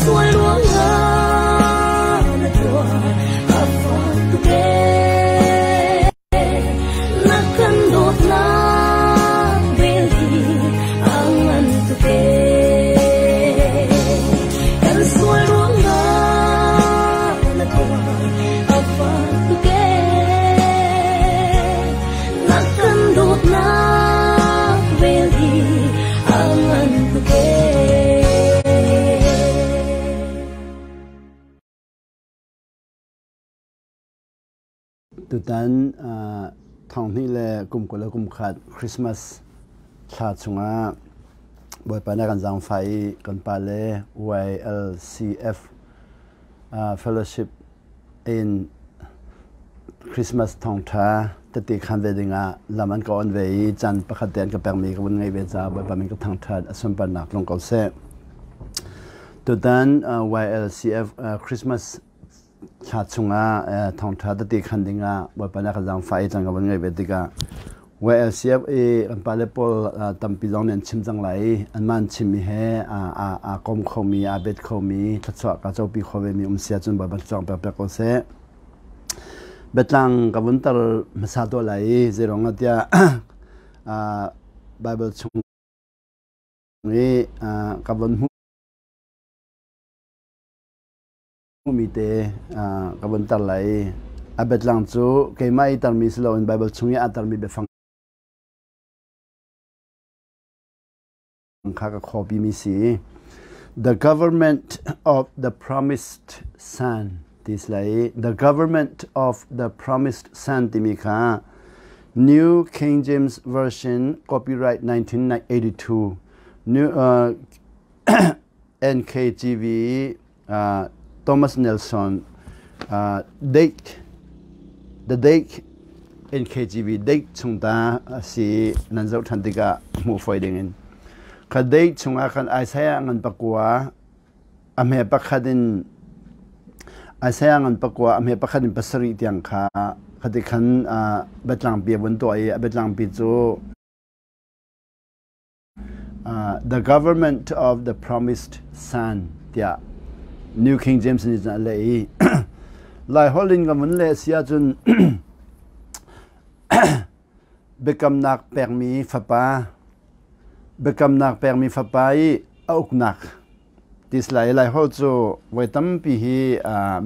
sual ruangah na tuah a fak tuk ee. Na kan dawtnak vel hi a ngan tuk ee. Kan sual ruangah na tuah a fak tuk ee. Na kan dawtnak vel hi a ngan tuk ee. Tutan thonghnih le kum 20 le kum khat Christmas thla chungah Bawipa nih a kan zaangfah i kan pale YLCF Fellowship in Christmas thawngṭha tete khan ve dingah lam an ka on ve i caan pakhat te an ka pekmi ka vun ngeih ve caah Bawipa min ka thangṭhat a sunparnak tlung ko seh. Tutan YLCF Christmas thla chungah thawngṭha tete khan dingah Bawipa nih a ka zaangfah i caan ka vun ngeih ve tikah YLCF i kan pale pawl tampi zong nih an chim cang lai i anmah an chimmi he aa kom khomi, aa bet khomi, thluachuah ka copi kho vemi um si ahcun Bawipa thluachuah pek pek ko seh. Biatlang ka vun tar hmasa tuah lai i zeiruang ah tiah Bible chung i ka vun hmuhmi te ka vun tar lai i a biatlang cu keimah i tarmi si loin Baibal chung i aa tarmi biafang kha ka khawpimi si. The government of the promised son ti si lai i the government of the promised son timi kha New King James Version copyright 1982 New NKGV Thomas Nelson date the date NKGV date chung ta a si nan zoh ṭhan tikah hmuh fawi dingin kha date chungah khan Isaiah ngan pakua a hme pakhat in Isaiah ngan pakua a hme pakhat in pasarih tiang kha khati khan biatlangpi a vun tuah i a biatlangpi cu The Government of the Promised Son tiah New King James nih cun a leh i Laiholh in kan vun leh si ahcun biakamnak pekmi fapa biakamnak pekmi fapa i a uknak ti si lai. Laiholh cu voi tampi hi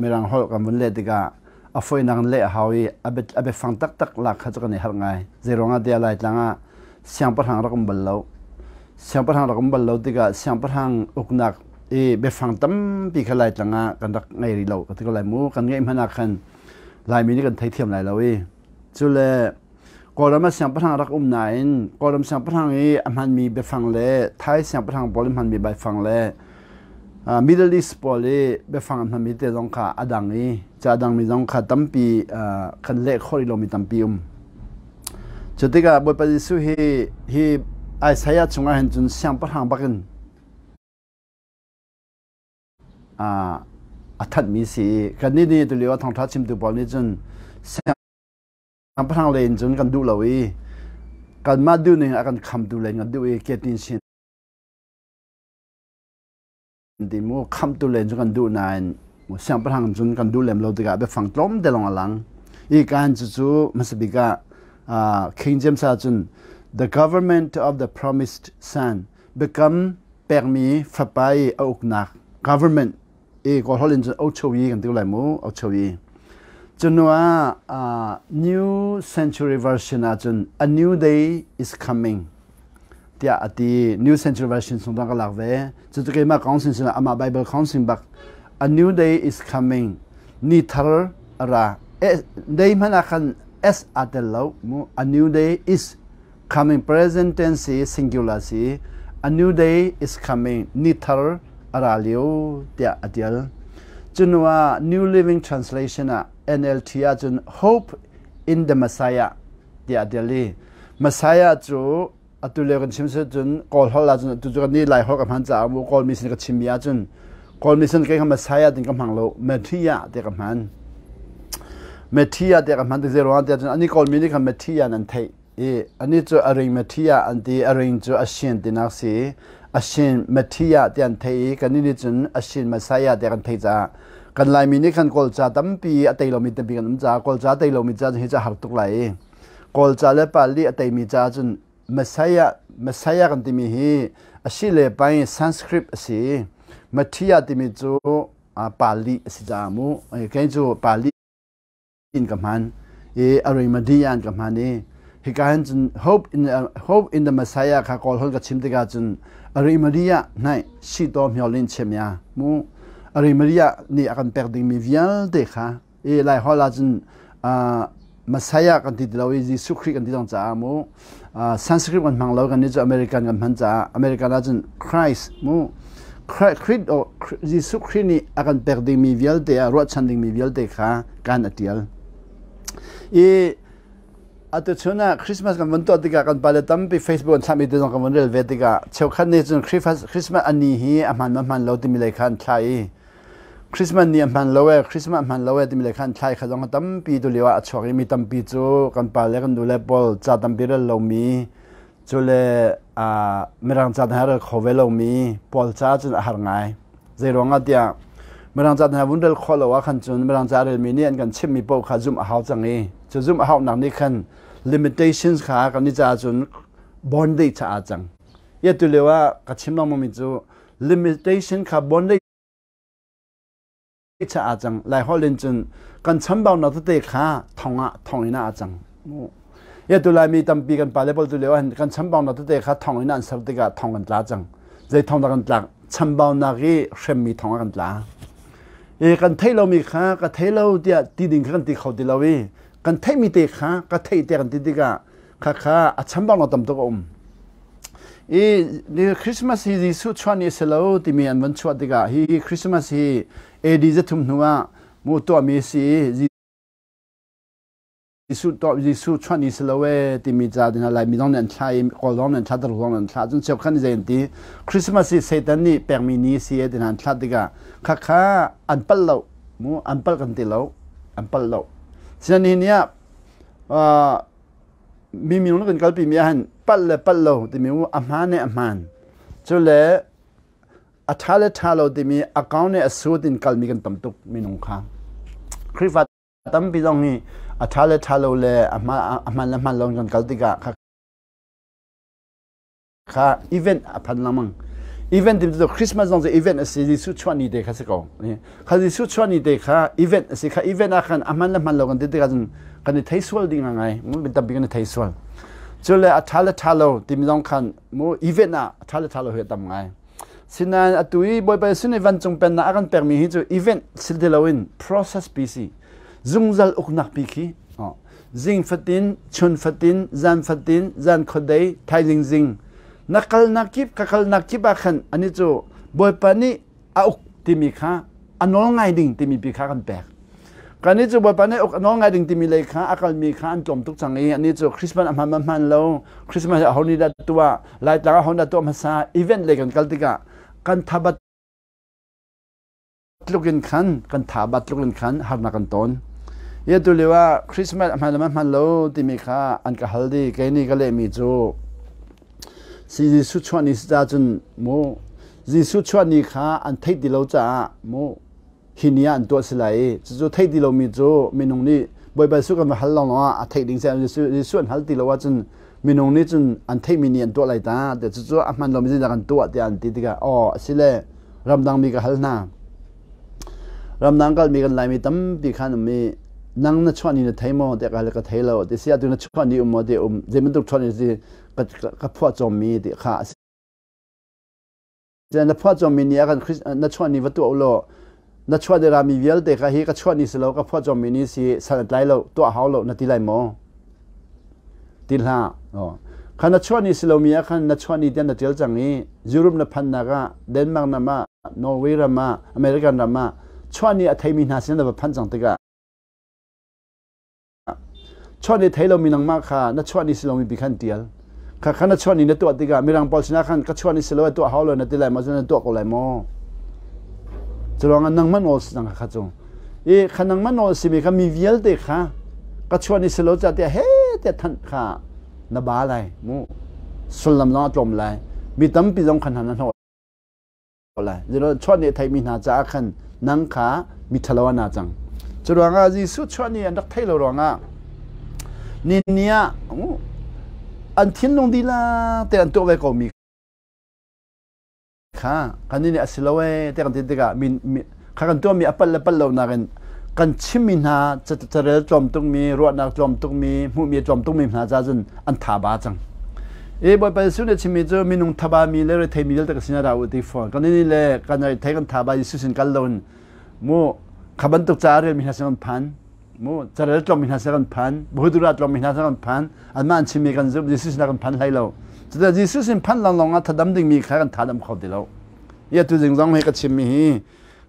Mirang holh kan vun leh tikah a fawinak in leh a hau i a biafang taktak lak kha cu kan i harh ngai. Zeiruangah tiah Laitlang ah siangpahrang rak um bal lo. Siangpahrang rak um bal lo tikah siangpahrang uknak i biafang tampi kha Laitlang ah kan rak ngei rih lo ka ti ko lai mu. Kan ngeih hmanh ah khan Laimi nih kan theithiam lai lo i cule Kawlram ah siangpahrang rak um nain Kawlram siangpahrang i a hmanmi biafang le Thai siangpahrang pawl i hmanmi biafang le Middle East pawl i biafang an hmanmi te zong kha a dang i ca dangmi zong kha tampi kan leh khawh rih lomi tampi um. Cu tikah Bawipa Jesuh hi hi Isaiah chungah hin cun siangpahrang bakin a thanhmi si i kannih nih tulio ah thawngṭha chimtu pawl nih cun Siangpahrang lei in cun kan duh lo i kanmah duhning a kan khamtu lei kan duh i ketin sin ti mu khamtu len cu kan duh nain siangpahrang cun kan duh lem lo tikah biafang tlawm te lawng a lang i kan cu cu hmasa bik ah King James ah cun the government of the promised son biakam pekmi fapa i a uknak government i Kawlholh in cun Ochowi kan ti ko lai mu Ochowi cunu ah New Century Version ah cun a new day is coming tiah a ti. New Century Version chung ka lak ve. Cucu keimah council sin amah Bible council bak a new day is coming ni thar a ra day hmanh ah khan s aa tel lo mu a new day is coming present tense si singular si a new day is coming ni thar a ra lio tiah a tial cunu ah New Living Translation ah NLT ah cun hope in the Messiah tiah a tial i Messiah cu atu lio kan chim si cun Kawl holh ah cun atu cu kan nih Lai holh ka hman caah mu Kawl mi sin ka chimmi ah cun Kawl mi sin kei ka Messiah tin ka hmang lo Messiah tiah ka hman Messiah tiah ka hman tik zei ruangah tiah cun ani Kawl mi nih khan Messiah an theih i ani cu a ring Messiah an ti a ring cu a sian tinak si. Ashin Mathiah ti an thei i kan nih cun Ashin Messiah tiah kan thei caah kan Laimi nih khan Kawlca tampi a tei lomi tampi kan um caah Kawlca a tei lomi ca hi ca har tuk lai i Kawlca le Pali a teimi caah cun Messiah Messiah kan timi hi a si le pai Sanskrit a si. Mathiah timi cu Pali a si caah mu kei cu Pali in ka hman i Arimathea in ka hman i hika hin cun hope in the Messiah kha kawl hol ka chim tikah cun Arimathea hnai sitaw hmiol in chim ya mu. Arimathea nih a kan pek dingmi vialte kha i Lai holh ah cun Messiah kan ti ti lo i Jesuh Khrih kan ti cang caah mu. Sanskrit kan hmang lo, kan nih cu American kan hman caah American ah cun Christ mu. Khrih Jesuh Khrih nih a kan pek dingmi vialte a ruahchan dingmi vialte kha kan a tial i atu chun ah Christmas kan vun tuah tikah kan pale tampi Facebook an thlahmi te zong kan vun rel ve tikah cheukhat nih cun Christmas ani hi a hman ma hman lo timi lei kha an thlah i Christmas ni a hman lo ee, Christmas a hman lo ee timi le khan thlai kha zong a tampi tu lio ah a chuak i mi tampi cu kan pa le kan nu le pawl ca tampi rel lomi cu le mirang ca hna rel kho ve lomi pawl ca cun a har ngai. Zei ruangah tiah mirang ca hna vun rel khawh lo ah khan cun mirang ca relmi nih an kan chimhmi paoh kha zumh a hau cang i cu zumh a hauhnak nih khan limitations kha kan i caah cun bondage a cang. Ia tu lio ah ka chim lengmang mi cu limitation kha bondage caah cang. Laiholh in cun kan chambaunak tete kha thong ah thong in ah a cang. Ya tu Laimi tampi kan pale pawl tu lio ah kan chambaunak tete kha thong in an ser tikah thong kan tla cang. Zei thong dah kan tlak? Chambaunak i hremmi thong ah kan tla. E kan theih lomi kha ka thei lo tiah ti ding kha kan ti kho ti lo i kan theihmi te kha ka theih tiah kan ti tikah kha kha a chambaunak tam tuk a um. I Christmas hi Jesuh chuah ni a si lo timi an van chuah tikah hi Christmas hi AD 300 hnu ah mu tuahmi a si i Jesuh tuah Jesuh chuah ni si lo ee timi ca ding Laimi zong nih an thlah i Kawl zong nih an thlah, Tuluk zong nih an thlah. Cun cheukhat nih zei an ti? Christmas hi Satan nih pekmi ni a si ee ti hna an thlah tikah khakha an palh lo mu, an palh kan ti lo, an palh lo. Sinain nihin ni ah mi minung kan kalpi mi ahhin palh le palh lo timi u a hmaan le a hmaan, cu le a ṭha le ṭha lo timi account le a suit in kalmi kan tam tuk. Minung kha Khrihfa tampi zong hi a ṭha le ṭha lo le a hmaan le hmaan lo kan kal tikah kha event a phan lengmang. Event ti cu Christmas zong cu event a si. Jesuh chuah ni te kha si ko. Kha Jesuh chuah ni te kha event a si. Kha event ah khan a hman le hman lo kan ti tikah cun kan i thei sual ding ngai mu. Tampi kan i thei sual. Cu le a ṭha le ṭha lo timi zong khan mu event ah a ṭha le ṭha lo hi a tam ngai. Sinain atu i Bawipa Jesuh nih vancung pennak a kan pekmi hi cu event sil ti loin process pi si, zungzal uknak pi khi. Zing fatin, chun fatin, zan fatin, zan khuadei, thaizing zing na kalnak kip, ka kalnak kip ah khan ani cu Bawipa nih a uk timi kha, a nawl ngai ding timi pi kha kan pek. Kan nih cu Bawipa nih uk a nawl ngai ding timi lei kha a kalmi kha an tlawm tuk cang i ani cu Christmas a hman hman lo, Christmas a ho nih dah tuah, Laitlang a ho dah tuah hmasa, event lei kan kal tikah kan thabat tluk in khan kan tha bat tluk in khan harnak kan ton. Ia tu lio ah Christmas a hman le hman lo timi kha an ka hal di. Kei nih ka lehmi cu si Jesuh chuah ni si ca cun mu Jesuh chuah ni kha an theih ti lo caah mu hi ni ah an tuah si lai i cucu theih ti lomi cu minung nih Bawipa Jesuh kan va hal lawnglawng ah a theih ding si. Jesuh an hal ti lo ahcun minung nih cun an theihmi nih an tuah lai ta tiah, cucu a hman lomi zeidah kan tuah tiah an ti tikah aw asile ramdang mi ka hal hna. Ramdang kalmi kan Laimi tampi khan um i nang na chuah ni na thei maw tiah ka hal. Ka thei lo ti si. Atu na chuah ni um maw ti um, zei bantuk chuah ni si ka phuah chawmmi ti kha a si. Na phuah chawmmi ni ah kan na chuah ni va tuah u law na chuah dira mi vialte kha hi ka chuah ni si lo, ka phuah chawmmi ni si, san a tlai lo, tuah hau lo na ti lai maw? Ti hlah. Kha na chuah ni si lomi ah khan na chuah ni tiah na ṭial cang i Europe na phannak ah, Denmark ram ah, Norway ram ah, American ram ah chuah ni a theimi hna sin na va phanh cang tikah chuah ni thei lomi nangmah kha na chuah ni si lomi pi khan ṭial. Kha kha na chuah ni na tuah tikah mirang pawl sinah khan ka chuah ni si lo, tuah hau lo na ti lai maw, na tuah ko lai maw? Cu ruangah nangmah nawl si cang kha cu. I kha nangmah nawl simi kha mi vialte kha ka chuah ni si lo ca tiah he tiah thanh kha na ba lai mu. Sullam zong a tlawm lai. Mi tampi zong khan hna na hnawh lai. Zero chuah ni a theimi hna caah khan nang kha mi ṭhalo ah naa cang. Cu ruangah Jesuh chuah ni an rak theih lo ruangah ni ni ah an thinlung dihlak te an tuah ve ko mi kha kan nih a si lo ee tiah kan ti tikah mi kha kan tuahmi a palh le palh lo nakin kan chimmi hna carel tlawm tukmi ruahnak tlawm tukmi hmuhmi tlawm tukmi hna ca cun an tha ba cang. I Bawipa Jesuh nih chimmi cu minung thaba mi le rethei mi vialte ka sinah ra u ti fawn. Kan nih le kan rethei kan tha ba Jesuh sin kal loin mu kha bantuk ca relmi hna sin kan phan. Mu carel tlawmmi hna sin kan phan. Buhudura tlawmmi hna sin kan phan. Anmah an chimmi kan zumh Jesuh sinah kan phan hlei lo. Cuticun Jesuh sin phanh lawnglawng ah thadam dingmi kha kan thadam kho ti lo. I atu zing zong hi ka chimmi hi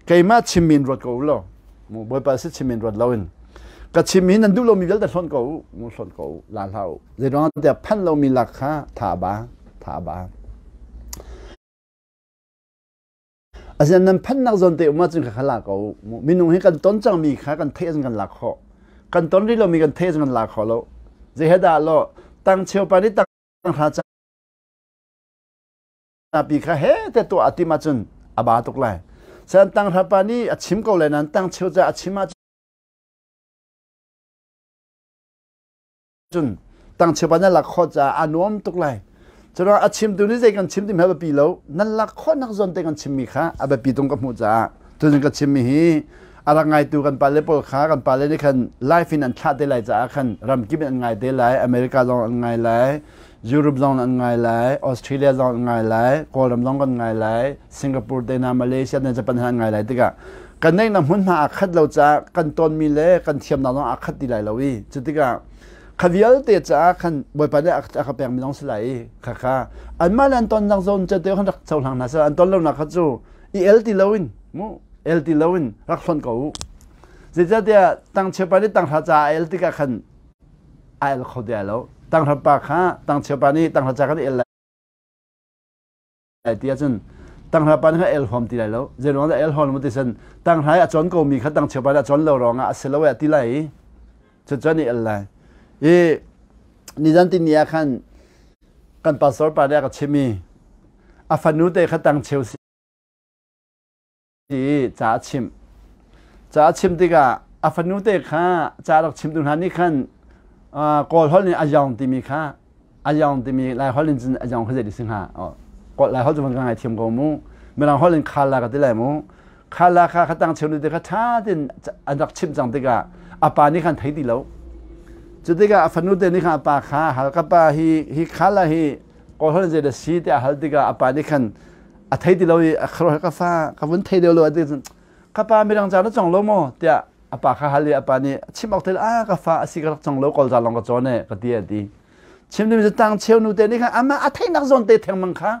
keimah chimmi in ruat ko u law mu Bawipa si chimmi in ruat loin ka chimmi nan duh lomi vialte hlonh ko u mu hlonh ko u la hlah u zeiruang tiah phanh lomi lak kha tha ba tha ba Asinain nan phannak zawn te um ahcun kha la ko u. Minung hi kan ton cangmi kha kan theih ahcun kan lak khawh. Kan ton rih lomi kan theih ahcun kan la kho lo. Zei he dah lo tang cheu pa nih tang hra ca pi kha he te tuah a tim ahcun a ba tuk lai. San tang hra pa nih a chim ko lai nain tang cheu ca a chim ahcun cun tangcheu na lak khawh caah a nuam tuk lai. Curuang a chimtu nih zei kan chim ti a biapi lo. Nan lak khawhnak zawn te kan chimmi kha a biapi tung ka hmuh caah tuzing ka chimmi hi a rak ngaitu kan pale pawl kha kan pale nih khan live in an thlah te lai caah khan ramkip in an ngai te lai America zong an ngai lai Europe zong an ngai lai Australia zong an ngai lai Kawlram zong kan ngai lai Singapore te hna Malaysia te Japan hna an ngai lai tikah kan neihnak hmunhma aa khat lo caah kan tonmi le kan thiamnak zong aa khat ti lai lo i cu tikah kha vialte caah khan Bawipa nih a ka pekmi zong si lai i khakha anmah le an tonnak zawn cu te khan rak cohlang hna seh an ton lonak kha cu i el ti loin mu el ti loin rak hlonh ko u zeicahtiah tangcheu pa nih tanghra ca a el tikah khan a el kho ti lo tanghra pa kha tangcheu pa nih tanghra ca kan el lai ti ahcun tanghra pa nih khan el huam ti lai lo zeiruang dah el huam lo ti san tanghra i a cawn ko mi kha tangcheu pa nih a cawn lo ruangah a si lo a ti lai i cucu nih el lai i nizan ti ni ah khan kan pastor pa nih a ka chim i a fanu te kha tangcheu si i ca a chimh. Ca a chimh tikah a fanu te kha ca rak chimtu hna nih khan Kawl holh nih a yong timi kha a yong timi Lai holh in cun a yong kha zei ti si hnga? Kawl Lai holh cu van ka ngaithiam ko mu. Mirang holh in khala ka ti lai mu. Khala kha kha tang cheu te kha ṭha tein an rak chimh cang tikah a pa nih khan thei ti lo. Cu tikah a fanu te nih khan a pa kha hal ka pa hi hi khala hi Kawl holh in zei dah si tiah a hal tikah a pa nih khan a thei ti lo i a kharuah ka fa ka vun thei deuh lo a ti cun ka pa mirang ca na cong lo maw tiah a pa kha hal i a pa nih chim awk te a ka fa a si ka rak cong lo kawl ca lawng ka cawn e ka ti a ti chim ding cu tang cheu nu te nih khan amah a theihnak zawn te theng mang kha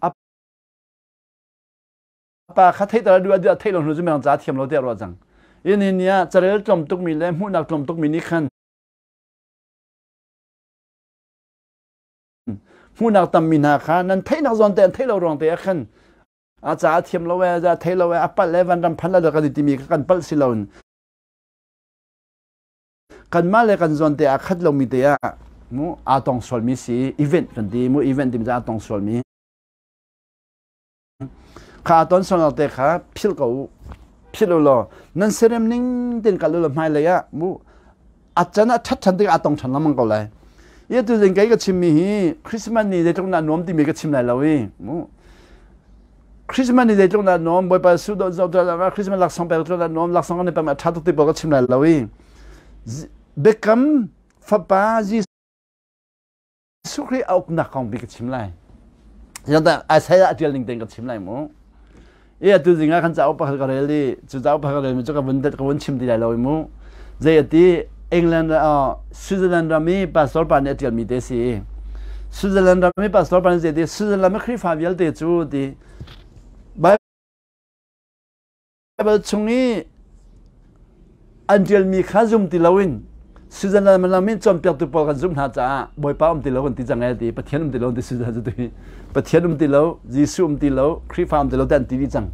a pa kha theih tar duh a theih lo hnu cu mirang ca thiam lo tiah ruah cang in ni ah carel tlawm tukmi le hmuhnak tlawm tukmi nih khan Hmuhnak tammi hna kha nan theihnak zawn te an theih lo ruang te ah khan a ca a thiam lo e, a thei lo e, a palh e, vanram phan la kan timi kha kan palh si loin kanmah le kan zawn te ah khat lomi te ah mu aa tong sualmi si event kan ti mu event timi cu aa tong sualmi Kha ton sualnak te kha philh ko u. Philh u law nan serem ning tein kal u law hmailei ah mu a can a ṭhat ṭhan tikah a tong ṭhan lengmang ko lai. I tu zing kei ka chimmi hi Christmas ni zeitluk na nuam timi ka chim lai lo i mu Christmas ni zeitluk na nuam Bawipa su do zo Christmas laksawng pek tluk na nuam laksawng kan i pek a ṭha tuk ti pawl ka chim lai lo i biakam fapa Jesuh Jesuh Khrih a uknak kong bik ka chim lai. Zeicahtiah Isaiah a ṭial ning tein ka chim lai mu. I atu zing ah khan cauk pakhat ka rel i cu cauk pakhat ka relmi cu ka vun ka vun chim ti lai lo i mu. Zei a ti England Switzerland ram i pastor pa nih a ṭialmi te si. Switzerland ram i pastor pa nih zei ti Switzerland i Khrihfa vialte cu ti Baibal chung i an ṭialmi kha zum ti loin Switzerland lam in cawnpiaktu pawl kan zumh hna caah Bawipa um ti lo kan ti cang ee ti Pathian um ti lo ti Switzerland cu ti Pathian um ti lo Jesuh um ti lo Khrihfa um ti lo ti an ti dih cang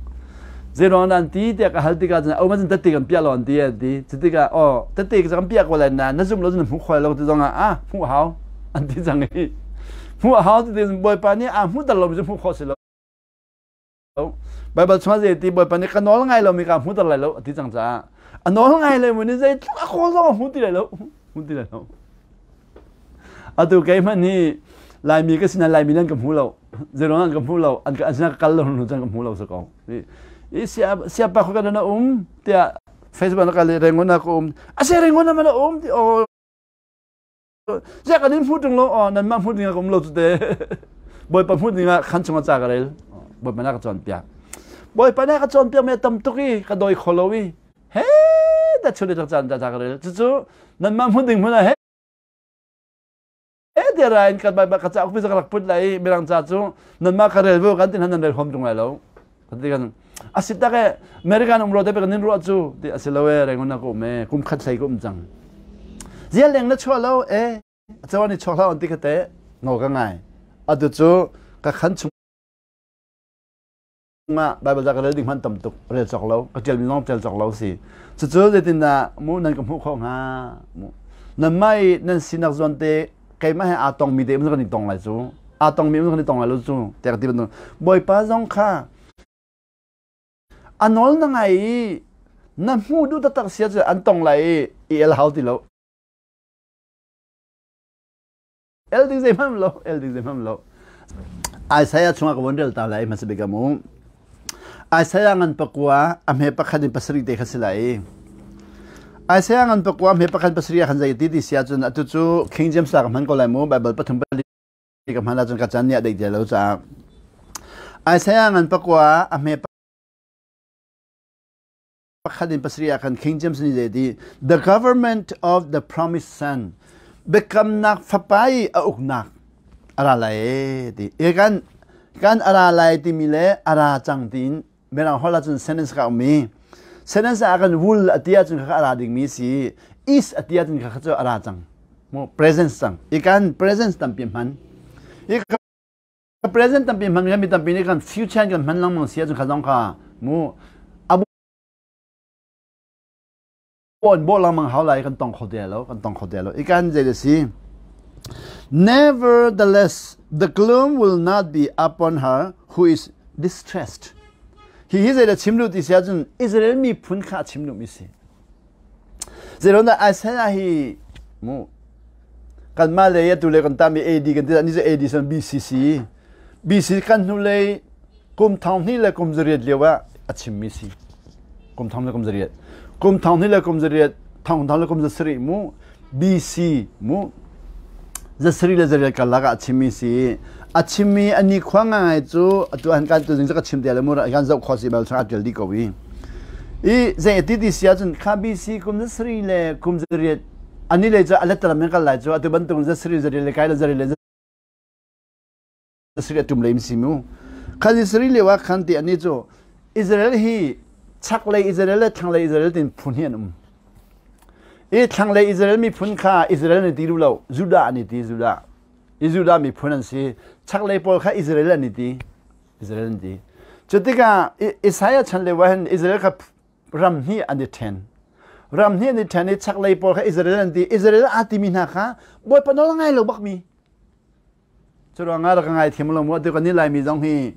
zeiruang dah an ti tiah ka hal tikah cun oh cun tette kan piah lo an ti an ti cu tikah oh tette kan piah ko lai na na zum lo cun na hmu kho lo ti zong ah ah hmuh hau an ti cang i. Hmuh a hau ti Bawipa nih aa hmuhter lomi cu hmuh khawh si lo. Baibal chungah zei ti Bawipa nih ka nawl ngai lomi ka hmuhter lai lo a ti cang caah a nawl ngai lomi nih zeitluk a kawl zong a hmu ti lai lo. Hmu ti lai lo. Atu kei hmanh hi Laimi ka sinah Laimi nan ka hmu lo. Zeiruang an ka hmu lo. An ka an sinah ka kal lo hnu cun ka hmu lo sa ko. I siapa khua na um tiah Facebook na kal i Rangoon ah ka um. A si Rangoon ah mana um ti o Ziah kan in hmuh ṭung lo aw nanmah hmuh ding ah ka um lo cu te. Bawipa hmuh ding ah khan chungah ca ka rel. Bawipa na ka cawnpiak. Bawipa na ka cawnpiak mi a tam tuk i ka dawi kho lo i he da chun le caan ca ka rel. Cucu nanmah hmuh ding hmun ah he te ra in kan Baibal ka cauk ka rak put lai i mirang ca cu nanmah ka rel bu kan ti hna nan rel huam ṭung lai lo. Kan ti kan a si tak e American um ro te kan nin ruah cu ti a si lo e rengon na ka um e kum khat hlei ka um cang. Zia leng na chuah lo e a cawan i chuak hlah on ti ka te nawl ka ngai. Atu cu ka khan chung ah Bible ca ka rel ding hman tam tuk rel cawk lo ka ṭial mi zong ṭial cawk lo si. Cucu zeitindah mu nan ka hmuh khawh hnga mu nan mah i nan sinak zawn te keimah he aa tongmi te kan i tong lai cu aa tongmi kan i tong lai lo cu tiah ka ti bantuk Bawipa zong kha a nawl na ngai i na hmuh duh taktak sia cu an tong lai i i el hau ti lo el ding zeihmanh lo el ding zeihmanh lo Isaiah chungah ka von rel ta lai hmasa bik mu Isaiah ngan pakua a hme pakhat in pasarih te kha si lai Isaiah ngan pakua hme pakhat pasarih khan zei ti ti sia cun atu cu King James la ka hman ko lai mu Bible pathum pali ka hman ahcun ka caan nih a deih ti lo caah Isaiah ngan pakua a hme pakhat in pasarih ah khan King James nih zei ti the government of the promised son biakamnak fapa i a uknak a ra lai e ti e kan kan a ra lai timi le a ra cang tiin mirang holh ahcun sentence ka um i sentence ah kan will a ti ahcun kha a ra dingmi si is a ti ahcun kha cu a ra cang mu presence cang i kan presence tampi hman i present tampi hman mi tampi nih kan future kan hman lengmang si ahcun kha zong kha mu abu bo lengmang hau lai kan tong kho te lo kan tong kho te lo i kan zei si nevertheless the gloom will not be upon her who is distressed hi hi zei da chim lu ti si ahcun Israel miphun kha chim lu mi si Zeiruangah Isaiah hi mu kanmah lei atu le kan tami AD kan ti ni cu AD san BCC BC kan hnu lei kum thong hnih le kum zariat lio ah a chimmi si kum thong le kum zariat kum thong hnih le kum zariat thong thong le kum zasarih mu BC mu zasarih le zariat karlak ah a chimmi si a chimmi a nikhua ngai cu atu han kan tu zing ka chim te le mu kan zoh kho si bal chung a ṭial dih ko i i zei ti ti si ahcun kha BC kum zasarih le kum zariat ani le cu a lettalam in kal lai cu atu bantuk zasarih zariat le kai le zariat le zasarih a tum lei si mu kha zasarih lio ah khan ti ani cu Israel hi chaklei Israel le thlanglei Israel tin phun hi an um i thlanglei Israel miphun kha Israel an ti duh lo Judah an i ti Judah i Judah miphun an si chaklei pawl kha Israel an i ti Israel an ti cu tikah Isaiah chan lio ah hin Israel kha ram hnih an i ṭhen ram hnih an i ṭhen i chaklei pawl kha Israel an ti Israel aa timi hna kha Bawipa nawl ngai lo bakmi Cu ruangah rak ka ngaithiam lo mu. Atu kan i Laimi zong hi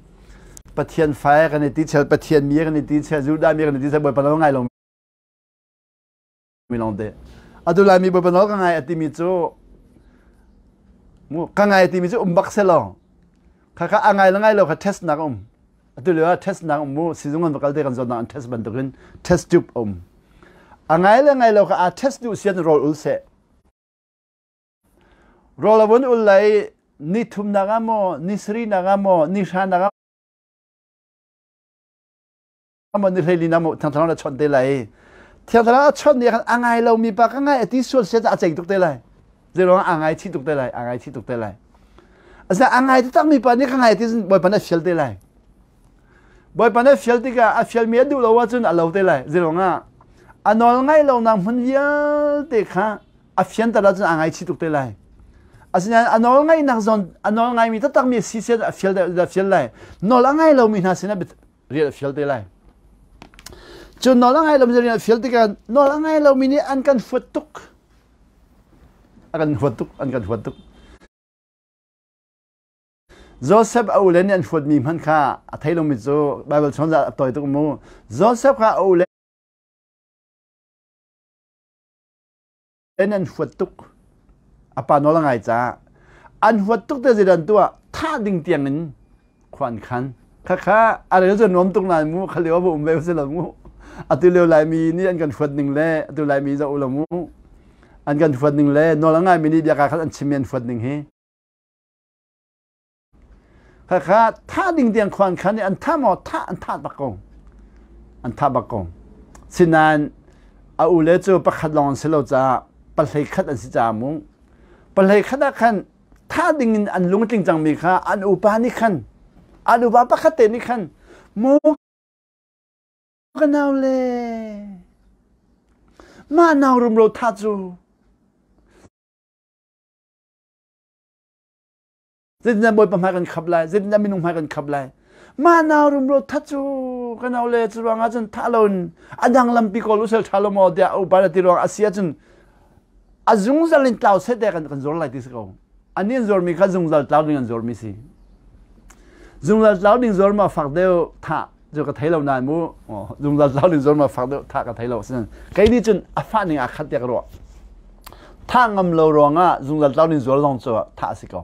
Pathian fa kan i ti chel, Pathian mi kan i ti chel, Judah mi kan i ti chel, Bawipa nawl ngai lo mi lawng te. Atu Laimi Bawipa nawl ka ngai a timi cu mu ka ngai timi cu um bak selaw kha kha a ngai le ngai lo kha test nak um. Atu lio ah test nak um mu sizung an va kal te kan zawtnak an test bantukin test tube um. A ngai le ngai lo kha a test duh sian rawl ul seh. Rawl a vun ul lai ni thumnak ah maw, ni sarihnak ah maw, ni hranak ah maw, ni hleili ah maw Thiang Thlarau na chawnh te lai. Thiang Thlarau a chawnh ni khan a ngai lomi pa ka ngai a ti sual sia a ceih tuk te lai. Zeiruang a ngai chih tuk te lai, a ngai chih tuk te lai. Asinain a ngai takmi pa nih ka ngai ti cun Bawipa nih a fial te lai. Bawipa nih a fial tikah a fialmi a duh lo ahcun a lo te lai. Zeiruangah a nawl ngaih lonak hmun vialte kha a fianter ahcun aa ngaichih tuk te lai. Asinain a nawl ngaihnak zawn a nawl ngaimi taktakmi a si sian a fial a fial lai. Nawl a ngai lomi hna sinah rian a fial te lai. Cu nawl a ngai lomi rian a fial tikah nawl a ngai lomi nih an kan huat tuk. A kan huat tuk, an kan huat tuk. Joseph a ule nih an huatmi hmanh kha a thei lomi cu Bible chung a tawi tuk mu. Joseph kha a ule an huat tuk. A pa nawl a ngai caah an huat tuk te zeidan tuah thah ding tiang in khua an khan. Khakha a rel cu nuam tuk nain mu kha lio a um ve si lo mu. Atu lio Laimi nih an kan huat ning le atu Laimi zoh u lo mu. An kan huat ning le nawl a ngaimi nih biaka khan an chimmi an huat ning hi. Khakha thah ding tiang khuan khan i an thah maw thah an thah bak ko. An thah bak ko. Sinain a ule cu pakhat lawng an si lo caah pahlei khat an si caah mu. Pahlei khat ah khan thah ding in an lung tling cangmi kha an upa nih khan an upa pakhat te nih khan mu ka nau le mah nau rumro thah cu Zeitindah Bawipa hmai kan khap lai? Zeitindah minung hmai kan khap lai? Mah nau rumro that cu ka nau le cu ruangah cun thah loin a dang lampi kawl usel ṭha lo maw tiah upa na ti ruang a si ahcun a zungzal in tlau seh te kan kan zor lai ti si ko. Ani an zormi kha zungzal tlau ding an zormi si. Zungzal tlau ding zor ma fak deuh thah cu ka thei lo nain mu zungzal tlau ding zor ma fak deuh thah ka thei lo. Kei nih cun a fah ning aa khat tiah ka ruah. Thah ngam lo ruangah zungzal tlau ning zual zong cu thah a si ko.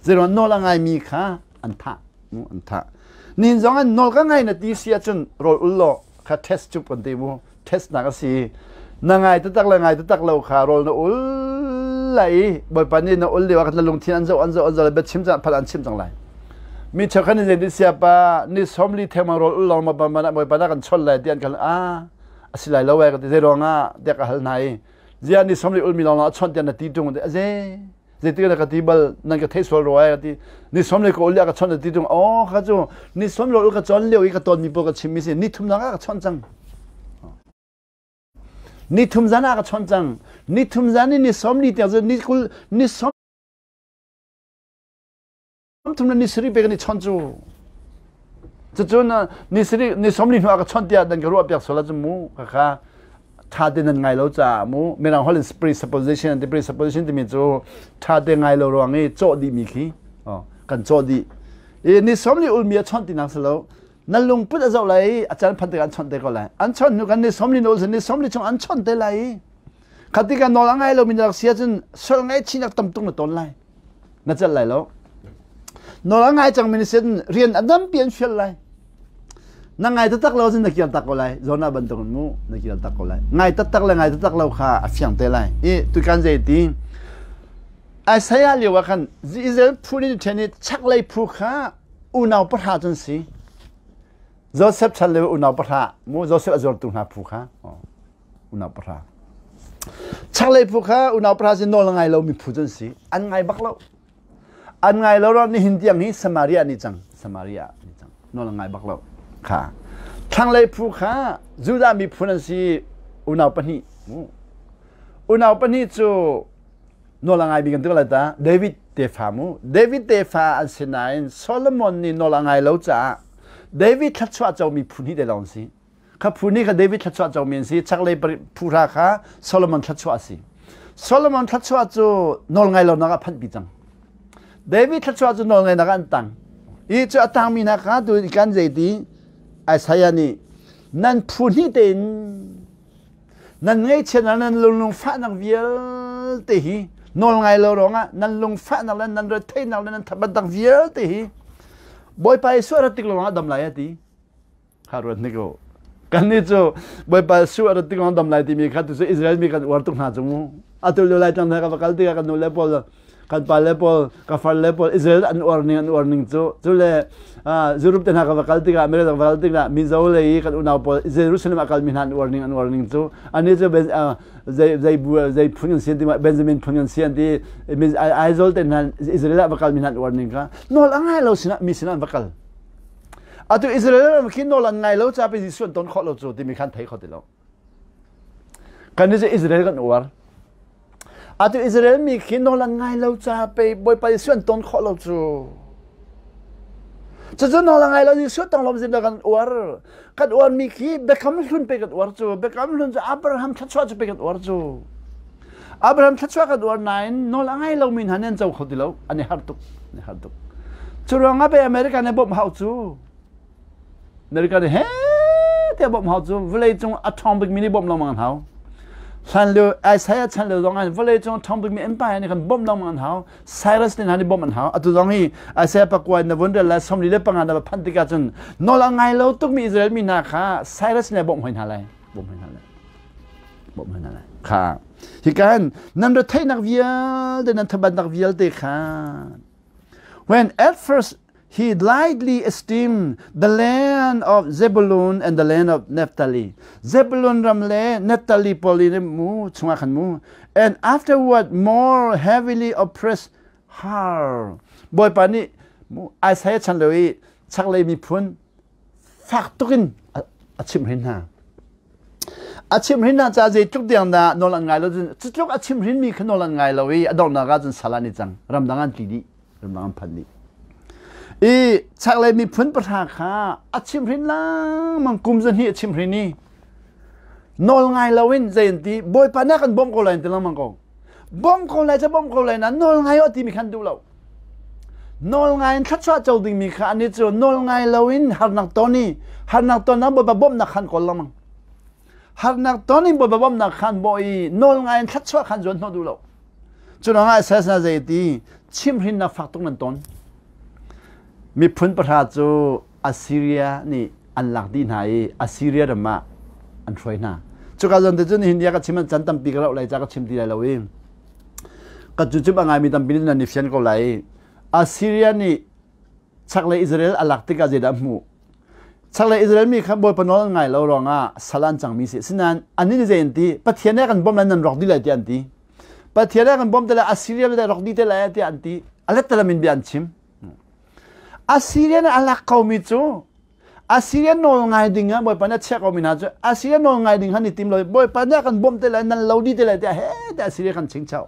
Zeiruang nawl a ngaimi kha an thah. An thah. Nin zong an nawl ka ngai na ti si ahcun rawl ul law kha test tube kan ti mu. Test nak a si. Na ngai taktak le ngai taktak lo kha rawl na ul lai i Bawipa nih na ul lio ah na lungthin an zoh an zoh an zoh bia chim cang phat an chim cang lai. Mi cheukhat nih zei siapa ni 40 thengmang rawl ul lawng ma Bawipa na kan chawnh lai ti an kan a a si lai lo ai ka ti zei ruangah tiah ka hal hna i ziah ni 40 ulmi lawng a chawnh tiah na ti tung a ze zeitik na ka ti bal nan ka theih sual rua ai ka ti ni 40 ka ul ka chawnh na ti tung oh kha cu ni 40 ul ka chon lio i ka ton mi pawl ka chim mi si ni thum nak ah ka chawnh cang ni thum zan ah ka chawnh cang ni thum zan in ni 40 tiang cu ni kul ni 30 le ni sarih pe kan i chawnh cu cucun ni sarih ni 40 hnu ah ka chawnh tiah nan ka ruah piak sual ahcun mu ka kha ṭha te nan ngai lo caah mu mirang holh in presupposition an ti presupposition timi cu ṭha te ngai lo ruang i cawh dih mi khi kan cawh dih i ni 40 ulmi a chawnh tinak si lo na lungput a zoh lai i a caan phan tikah an chawnh te ko lai an chawnh hnu kan ni 40 na ul ni 40 chung an chawnh te lai i khati kan nawl a ngai lomi na rak si ahcun sual ngaihchihnak tam tuk na ton lai na celh lai lo nawl a ngai cangmi na sin rian a dampi an fial lai na ngai taktak lo cun na kir tak ko lai Jonah bantuk in mu na kir tak ko lai ngai taktak le ngai taktak lo kha a fiang te lai i tukan zei ti Isaiah lio ah khan Israel phu nih ṭhen i chaklei phu kha unau pahra cun si Joseph chan lio unau pahra mu Joseph a zuartu hna phu kha unau pahra chaklei phu kha unau pahra si nawl a ngai lomi phu cu an si an ngai bak lo an ngai lo ro nihin tiang hi Samaria nih cang Samaria nih cang nawl a ngai bak lo kha thlanglei phu kha Judah miphun an si unau pahnih unau pahnih cu nawl a ngai mi kan ti lai ta David tefa mu David tefa an si nain Solomon nih nawl a ngai lo caah David thluachuah comi phun hi te lawng si Kha phu nih kha David thluachuah comi an si. Chaklei phuhra kha Solomon thluachuah a si. Solomon thluachuah cu nawlngai lonak ah phanhpi cang. David thluachuah cu nawlngainak ah an tang. I cu a tangmi hna kha tu kan zei ti Isaiah nih nan phu hnih tein nan ngaihchiatnak nan lungfahnak vialte hi nawlngai lo ruangah nan lungfahnak le nan retheihnak le nan thabatnak vialte hi Bawipa Jesuh a rat tik lawngah dam lai a ti. Ha ruat hnik u. Kannih cu Bawipa Jesuh a rat tik lawng dam lai timi kha tu cu Israel mi kan uar tuk hna cu mu. Atu lio lai tlang ka va kal tikah kan nu le pawl kan pa le pawl ka far le pawl Israel an uar ning an uar ning cu cu le Europe te hna ka va kal tikah America ka va kal tikah Mizo le i kan unau pawl Jerusalem a kalmi hna an uar ning an uar ning cu ani cu zei zei zei phun an si an ti Benjamin phun an si an ti Aizawl te hna Israel ah va kalmi hna an uar ning kha nawl a ngai lo sinah mi sinah an va kal Atu Israel ram khi nawl an ngai lo ca pe Jesuh an ton khawh lo cu timi khan thei kho ti lo. Kan nih cu Israel kan uar. Atu Israel mi khi nawl an ngai lo ca pe Bawipa Jesuh an ton khawh lo cu. Cucu nawl a ngai lo Jesuh tong lom zin kan uar. Kan uar mi khi biakam hlun pe kan uar cu. Biakam hlun cu Abraham thluachuah cu pe kan uar cu. Abraham thluachuah kan uar nain nawl a ngai lomi hna nih an co kho ti lo. An i har tuk. An i har tuk. Cu ruangah pei America nih bawmh hau cu. America nih he tiah bawmh hau cu vawlei cung a ṭhawng bikmi nih bawmh lengmang an hau. Hlan lio Isaiah chan lio zong ah vawlei cung a ṭhawng bikmi empire nih khan bawmh lengmang an hau. Cyrus nih hna nih bawmh an hau. Atu zong hi Isaiah pakua in na vun rel lai 45 na va phanh tikah cun nawl a ngai lo tukmi Israel mi hna kha Cyrus nih a bawmh hoi hna lai. Bawmh hoi hna lai. Bawmh hoi hna lai. Kha hikan nan retheihnak vialte nan thabatnak vialte kha when at first he lightly esteemed the land of Zebulun and the land of Naphtali. Zebulun ram le Naphtali pawl in mu chungah khan mu. And afterward more heavily oppressed her. Bawipa nih mu Isaiah chan lio i chaklei miphun fak tukin a chimhhrin hna. A chimhhrin hna caah zeitluk tiang dah nawl an ngai lo cun cutluk a chimhhrin mi kha nawl an ngai lo i a donghnak ah cun sal an i cang. Ramdang an tli dih. Ramdang an phan dih. I chaklei miphun pahra kha a chimhhrin lengmang kum zahnih a chimhhrin i nawl ngai loin zei an ti Bawipa na kan bawmh ko lai an ti lengmang ko. Bawmh ko lai ca bawmh ko lai na nawl ngai aw timi khan duh lo. Nawl ngai in thluachuah co dingmi kha anih cu nawl ngai loin harnak ton i harnak ton ah Bawipa bawmhnak khan kawl lengmang. Harnak ton in Bawipa bawmhnak khan bawh i nawl ngai in thluachuah khan zuan hnawh duh lo. Cu ruangah Isaiah sinah zei ti chimhrinnak fak tuk nan ton. Miphun pahra cu Assyria nih an lak dih hna i Assyria ram ah an hruai hna. Cuka zawn te cun nihin ni ah ka chim an can tampi ka rauh lai ca ka chim ti lai lo i ka cu cim a ngaimi tampi nih nan i fian ko lai. Assyria nih chaklei Israel a lak tikah zeidah a hmuh? Chaklei Israel mi kha Bawipa nawl an ngai lo ruangah sal an cangmi si. Sinain annih nih zei an ti? Pathian nih a kan bawmh lai nan rawk dih lai tiah an ti. Pathian nih a kan bawmh te lai Assyria le rawk dih te lai tiah an ti. A lettalam in bia an chim. Assyria nih a lak komi cu Assyria nawl ngai ding ah Bawipa nih a chiah komi hna cu Assyria nawl ngai ding han i tim lo Bawipa nih a kan bawmh te lai nan lo dih te lai tiah he tiah Assyria kan chingchauh.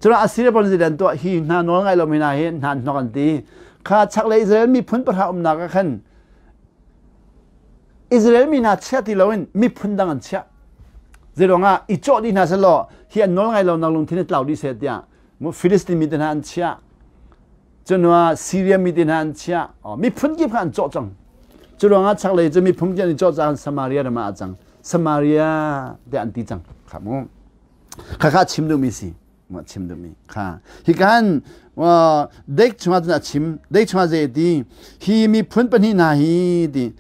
Cun Assyria pawl nih an tuah hi hna nawl ngai lomi hna hi hna an hnok an ti. Kha chaklei Israel miphun pahra umnak ah khan Israel mi hna chiah ti loin miphun dang an chiah. Zeiruangah i cawh dih hna selaw hi an nawl ngai lonak lungthin i tlau dih seh tiah Philistine mi te hna an chiah. Cunua Syria mi te hna an chiah. Miphun kip kha an cawh cang. Cu ruangah chaklei cu miphun kip an i cawh caah Samaria ram ah a cang. Samaria tiah an ti cang. Kha mu. Kha kha chim duhmi si. Ma chim duhmi. Kha. Hi kan dek chungah cun a chim. Dek chungah zei ti hi miphun pahnih hna hi ti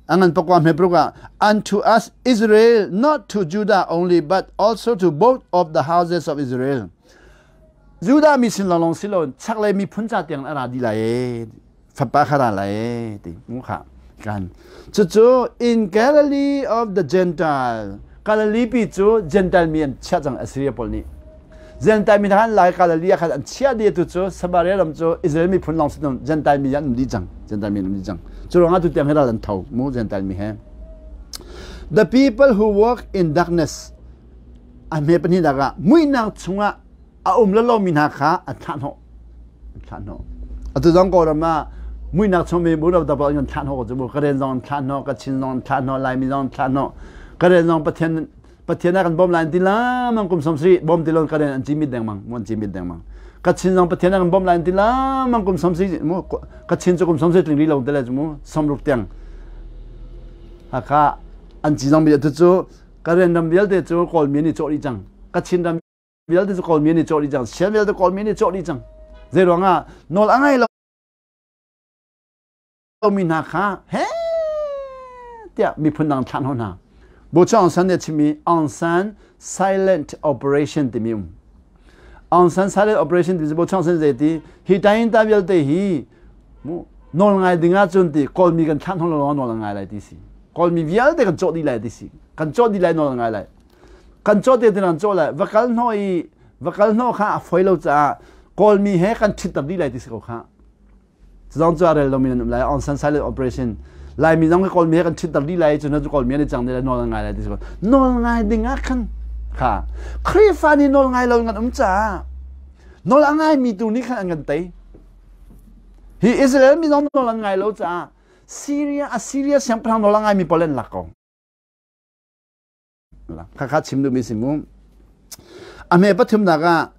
angan pakwa hmepruk ah unto us Israel not to Judah only but also to both of the houses of Israel. Judah mi sin lawnglawng si lo chaklei miphun ca tiang a ra dih lai e fapa kha ra lai e ti mu kha kan cucu in Galilee of the Gentile Galilee pi cu Gentile mi an chiah cang Assyria pawl nih Gentile mi khan lai Galilee ah khan an chiah dih tu cu Samaria ram cu Israel miphun lawng si Gentile mi an um dih cang Gentile mi an um dih cang cu ruangah tu tiang hi ral an tho mu Gentile mi he The people who walk in darkness a hme pahnihnak ah muihnak chungah a um lomi hna kha a thlah hnawh an thlah hnawh atu zong kawlram ah muihnak chung mi bu lo dap an thlah hnawh ko cu Karen zong an thlah hnawh Kachin zong an thlah hnawh Laimi zong an thlah hnawh Karen zong Pathian Pathian a kan bawm lai ti lamang kum 70 bawm ti lon Karen an cimit dengmang mu an cimit dengmang Kachin zong Pathian a kan bawm lai ti lamang kum 70 mu Kachin cu kum 70 tling ri lo te le cu mu 60 tiang Hakha an ci zong bi atu cu Karen ram vialte cu Kawlmi nih cawh dih cang. Kachin ram vialte cu Kawlmi nih cawh dih cang. Sian vialte Kawlmi nih cawh dih cang. Zei ruangah nawl a ngai lomi hna kha he tiah miphun dang thlah hna. Bochu Aung San nih a chimmi Aung San Silent Operation timi um. Aung San Silent Operation timi Bochu Aung San zei ti hi tayin ta vialte hi nawl ngai ding ahcun ti Kawlmi kan thlah hna lo nawl a ngai lai ti si. Kawlmi vialte kan cawh dih lai ti si. Kan cawh dih lai nawl ngai lai. Kan cawh te kan cawh lai. Va kal hnawh i va kal hnawh kha a foi lo caah Kawlmi he kan ṭhitter dih lai ti si ko kha. Zong cu a rel lomi nan um lai. Aung San Silent Operation. Laimi zong hi Kawlmi he kan ṭhitter dih lai cu cu Kawlmi an i cang dih lai nawl ngai lai ti si ko. Nawl ngai ding ah khan kha Khrihfa nih nawl ngai lo in kan um caah nawl a ngaimi tu nih khan an kan tei. Hi Israel mi zong nawl an ngai lo caah Syria Assyria siangpahrang nawl a ngaimi pawl an lak ko. Khakha chim duhmi si mu. A hme pathumnak ah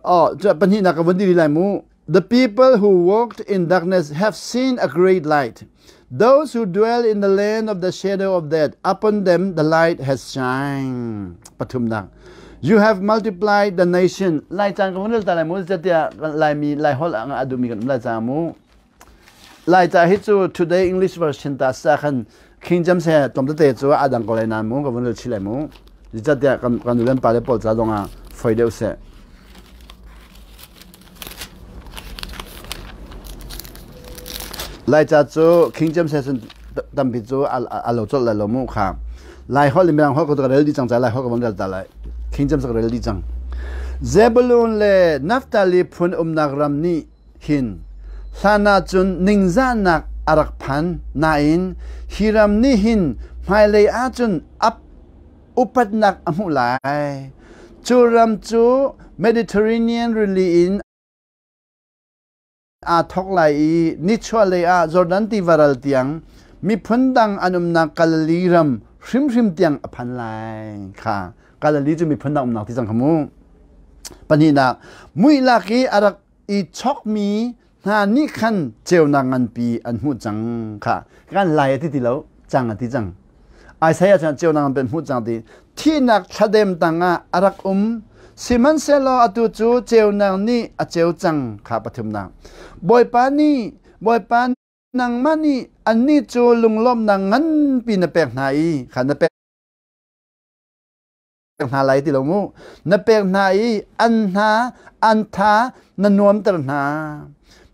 oh pahnihnak ka vun diri lai mu. The people who walked in darkness have seen a great light. Those who dwell in the land of the shadow of death, upon them the light has shined. Pathumnak. You have multiplied the nation. Lai cang ka vun ta lai mu zetia lai mi lai hol ang adumi kan lai ca mu. Lai ca hi cu today English version ta sa khan King James he tlawm tete cu adang ko lai nan mu ka vun chi lai mu. Zetia kan kan nulen pa le pawl ca zong ah foi deuh seh. Laica cu King James he cun tampi cu a lo colh lai lo mu kha. Lai holh le Mirang holh ka rel dih cang ca Lai holh ka von rel ta lai. King James ka rel dih cang. Zebulun le Naphtali phun umnak ram nih hin hlan ahcun ningzahnak a rak phan nain hi ram nih hin hmailei ahcun ap upatnak a hmuh lai. Cu ram cu Mediterranean rili in aa thawk lai i nichuahlei ah Jordan tiva ral tiang miphun dang an umnak Galilee ram hrimhrim tiang a phan lai. Kha Galilee cu miphun dang umnak ti cang kha mu. Pahnihnak, muihlak i a rak i chokmi hna nih khan ceunak nganpi an hmuh cang kha kan lai a ti ti lo cang a ti cang Isaiah chan ceunak nganpi an hmuh cang ti thihnak thladem tangah a rak um sihmanhsehlaw atu cu ceunak nih a ceu cang kha pathumnak Bawipa nih Bawipa nangmah nih annih cu lunglawmhnak nganpi na pek hna i kha na pek hna lai ti lo mu na pek hna i an hna an tha na nuamter hna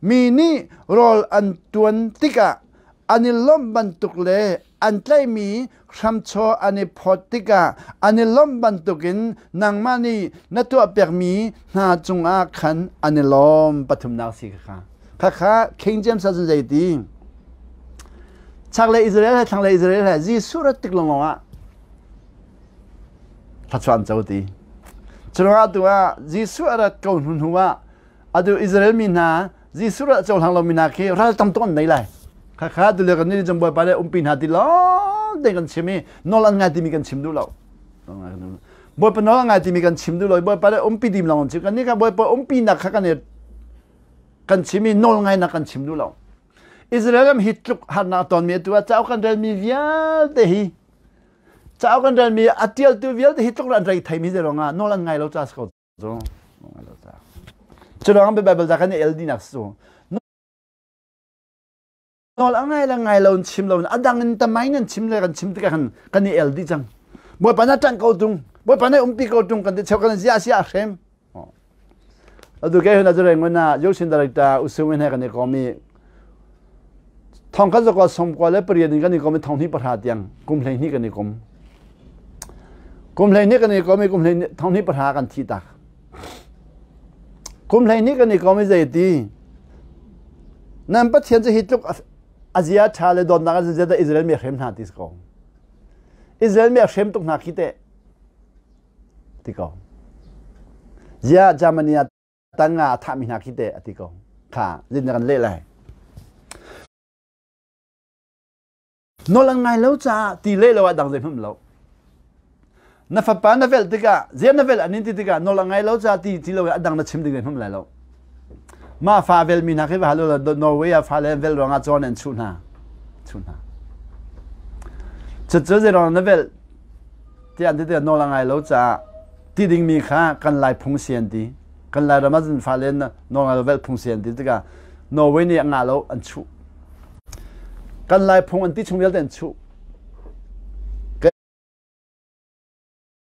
mi nih rawl an tuan tikah an i lawmh bantuk le an tlaihmi hramchaw an i phawt tikah an i lawmh bantukin nangmah nih na tuahpiakmi hna cungah khan an i lawm pathumnak si kha khakha King James ah cun zeiti chaklei Israel he thlanglei Israel he Jesuh rat tik lawng ah Thluachuah an co ti. Curuangah tu ah Jesuh a rat ko hnu hnu ah atu Israel mi hna Jesuh rat cohlang lomi hna khi ral tam tuk an nei lai. Khakha tu le kan nih Bawipa le umpi hna ti lawng te kan chim i nawl an ngai timi kan chim duh lo. Bawipa nawl an ngai timi kan chim duh lo. Bawipa le umpi dim lawng an chim. Kan nih kha Bawipa umpi nak kha kan i kan chim i nawl ngainak kan chim duh lo. Israel ram hi tluk harnak tonmi atu ah cauk kan relmi vialte hi Cauk an relmi a ṭialtu vialte hi tluk an rei theimi zei ruangah nawl an ngai lo ca si ko cu. Cu ruangah Bible ca kan i el dinak si cu. Nawl a ngai le ngai lo in chim lo a dang in tamai nan chim le kan chim tikah khan kan i el dih cang. Bawipa na ṭanh ko tung, Bawipa na umpi ko tung kan ti cheu kan zia sia a hrem. Atu ke hun a ngun ah Yoshin director Usung in he kan i kom i thong khat zakua som kua le pariat in kan i kom i thong hnih pahra tiang kum 12 kan i kom. Kum 12 kan i kom i kum thong hnih pahra kan thi tak. Kum 12 kan i kom i zei ti nan Pathian cu hi tluk a zia ṭha le dawtnak a zia Israel mi a hrem hna ti si ko. Israel mi a hrem tuk hna khi teh ti ko. Ziah Germany ah tan nga a thahmi hna khi teh a ti ko. Kha zin kan leh lai. Nawl an ngai lo caah ti leh lo ah dang zei hmanh lo. Na fapa na velh tikah ziah na velh an in ti tikah nawl a ngai lo caah ti ti lo a dang na chim ding zei hmanh lai lo. Mah fa velmi hna khi va hal u Norway ah fale an velh ruangah cawn an chuh hna. Chuh hna. Cucu zeiruang na velh tiah an ti tikah nawl a ngai lo caah ti dingmi kha kan Lai phung si an ti. Kan Lairam ah cun fale nawl ngai lo velh phung si an ti tikah Norway nih a ngah lo an chuh. Kan Lai phung an ti chung vialte an chuh.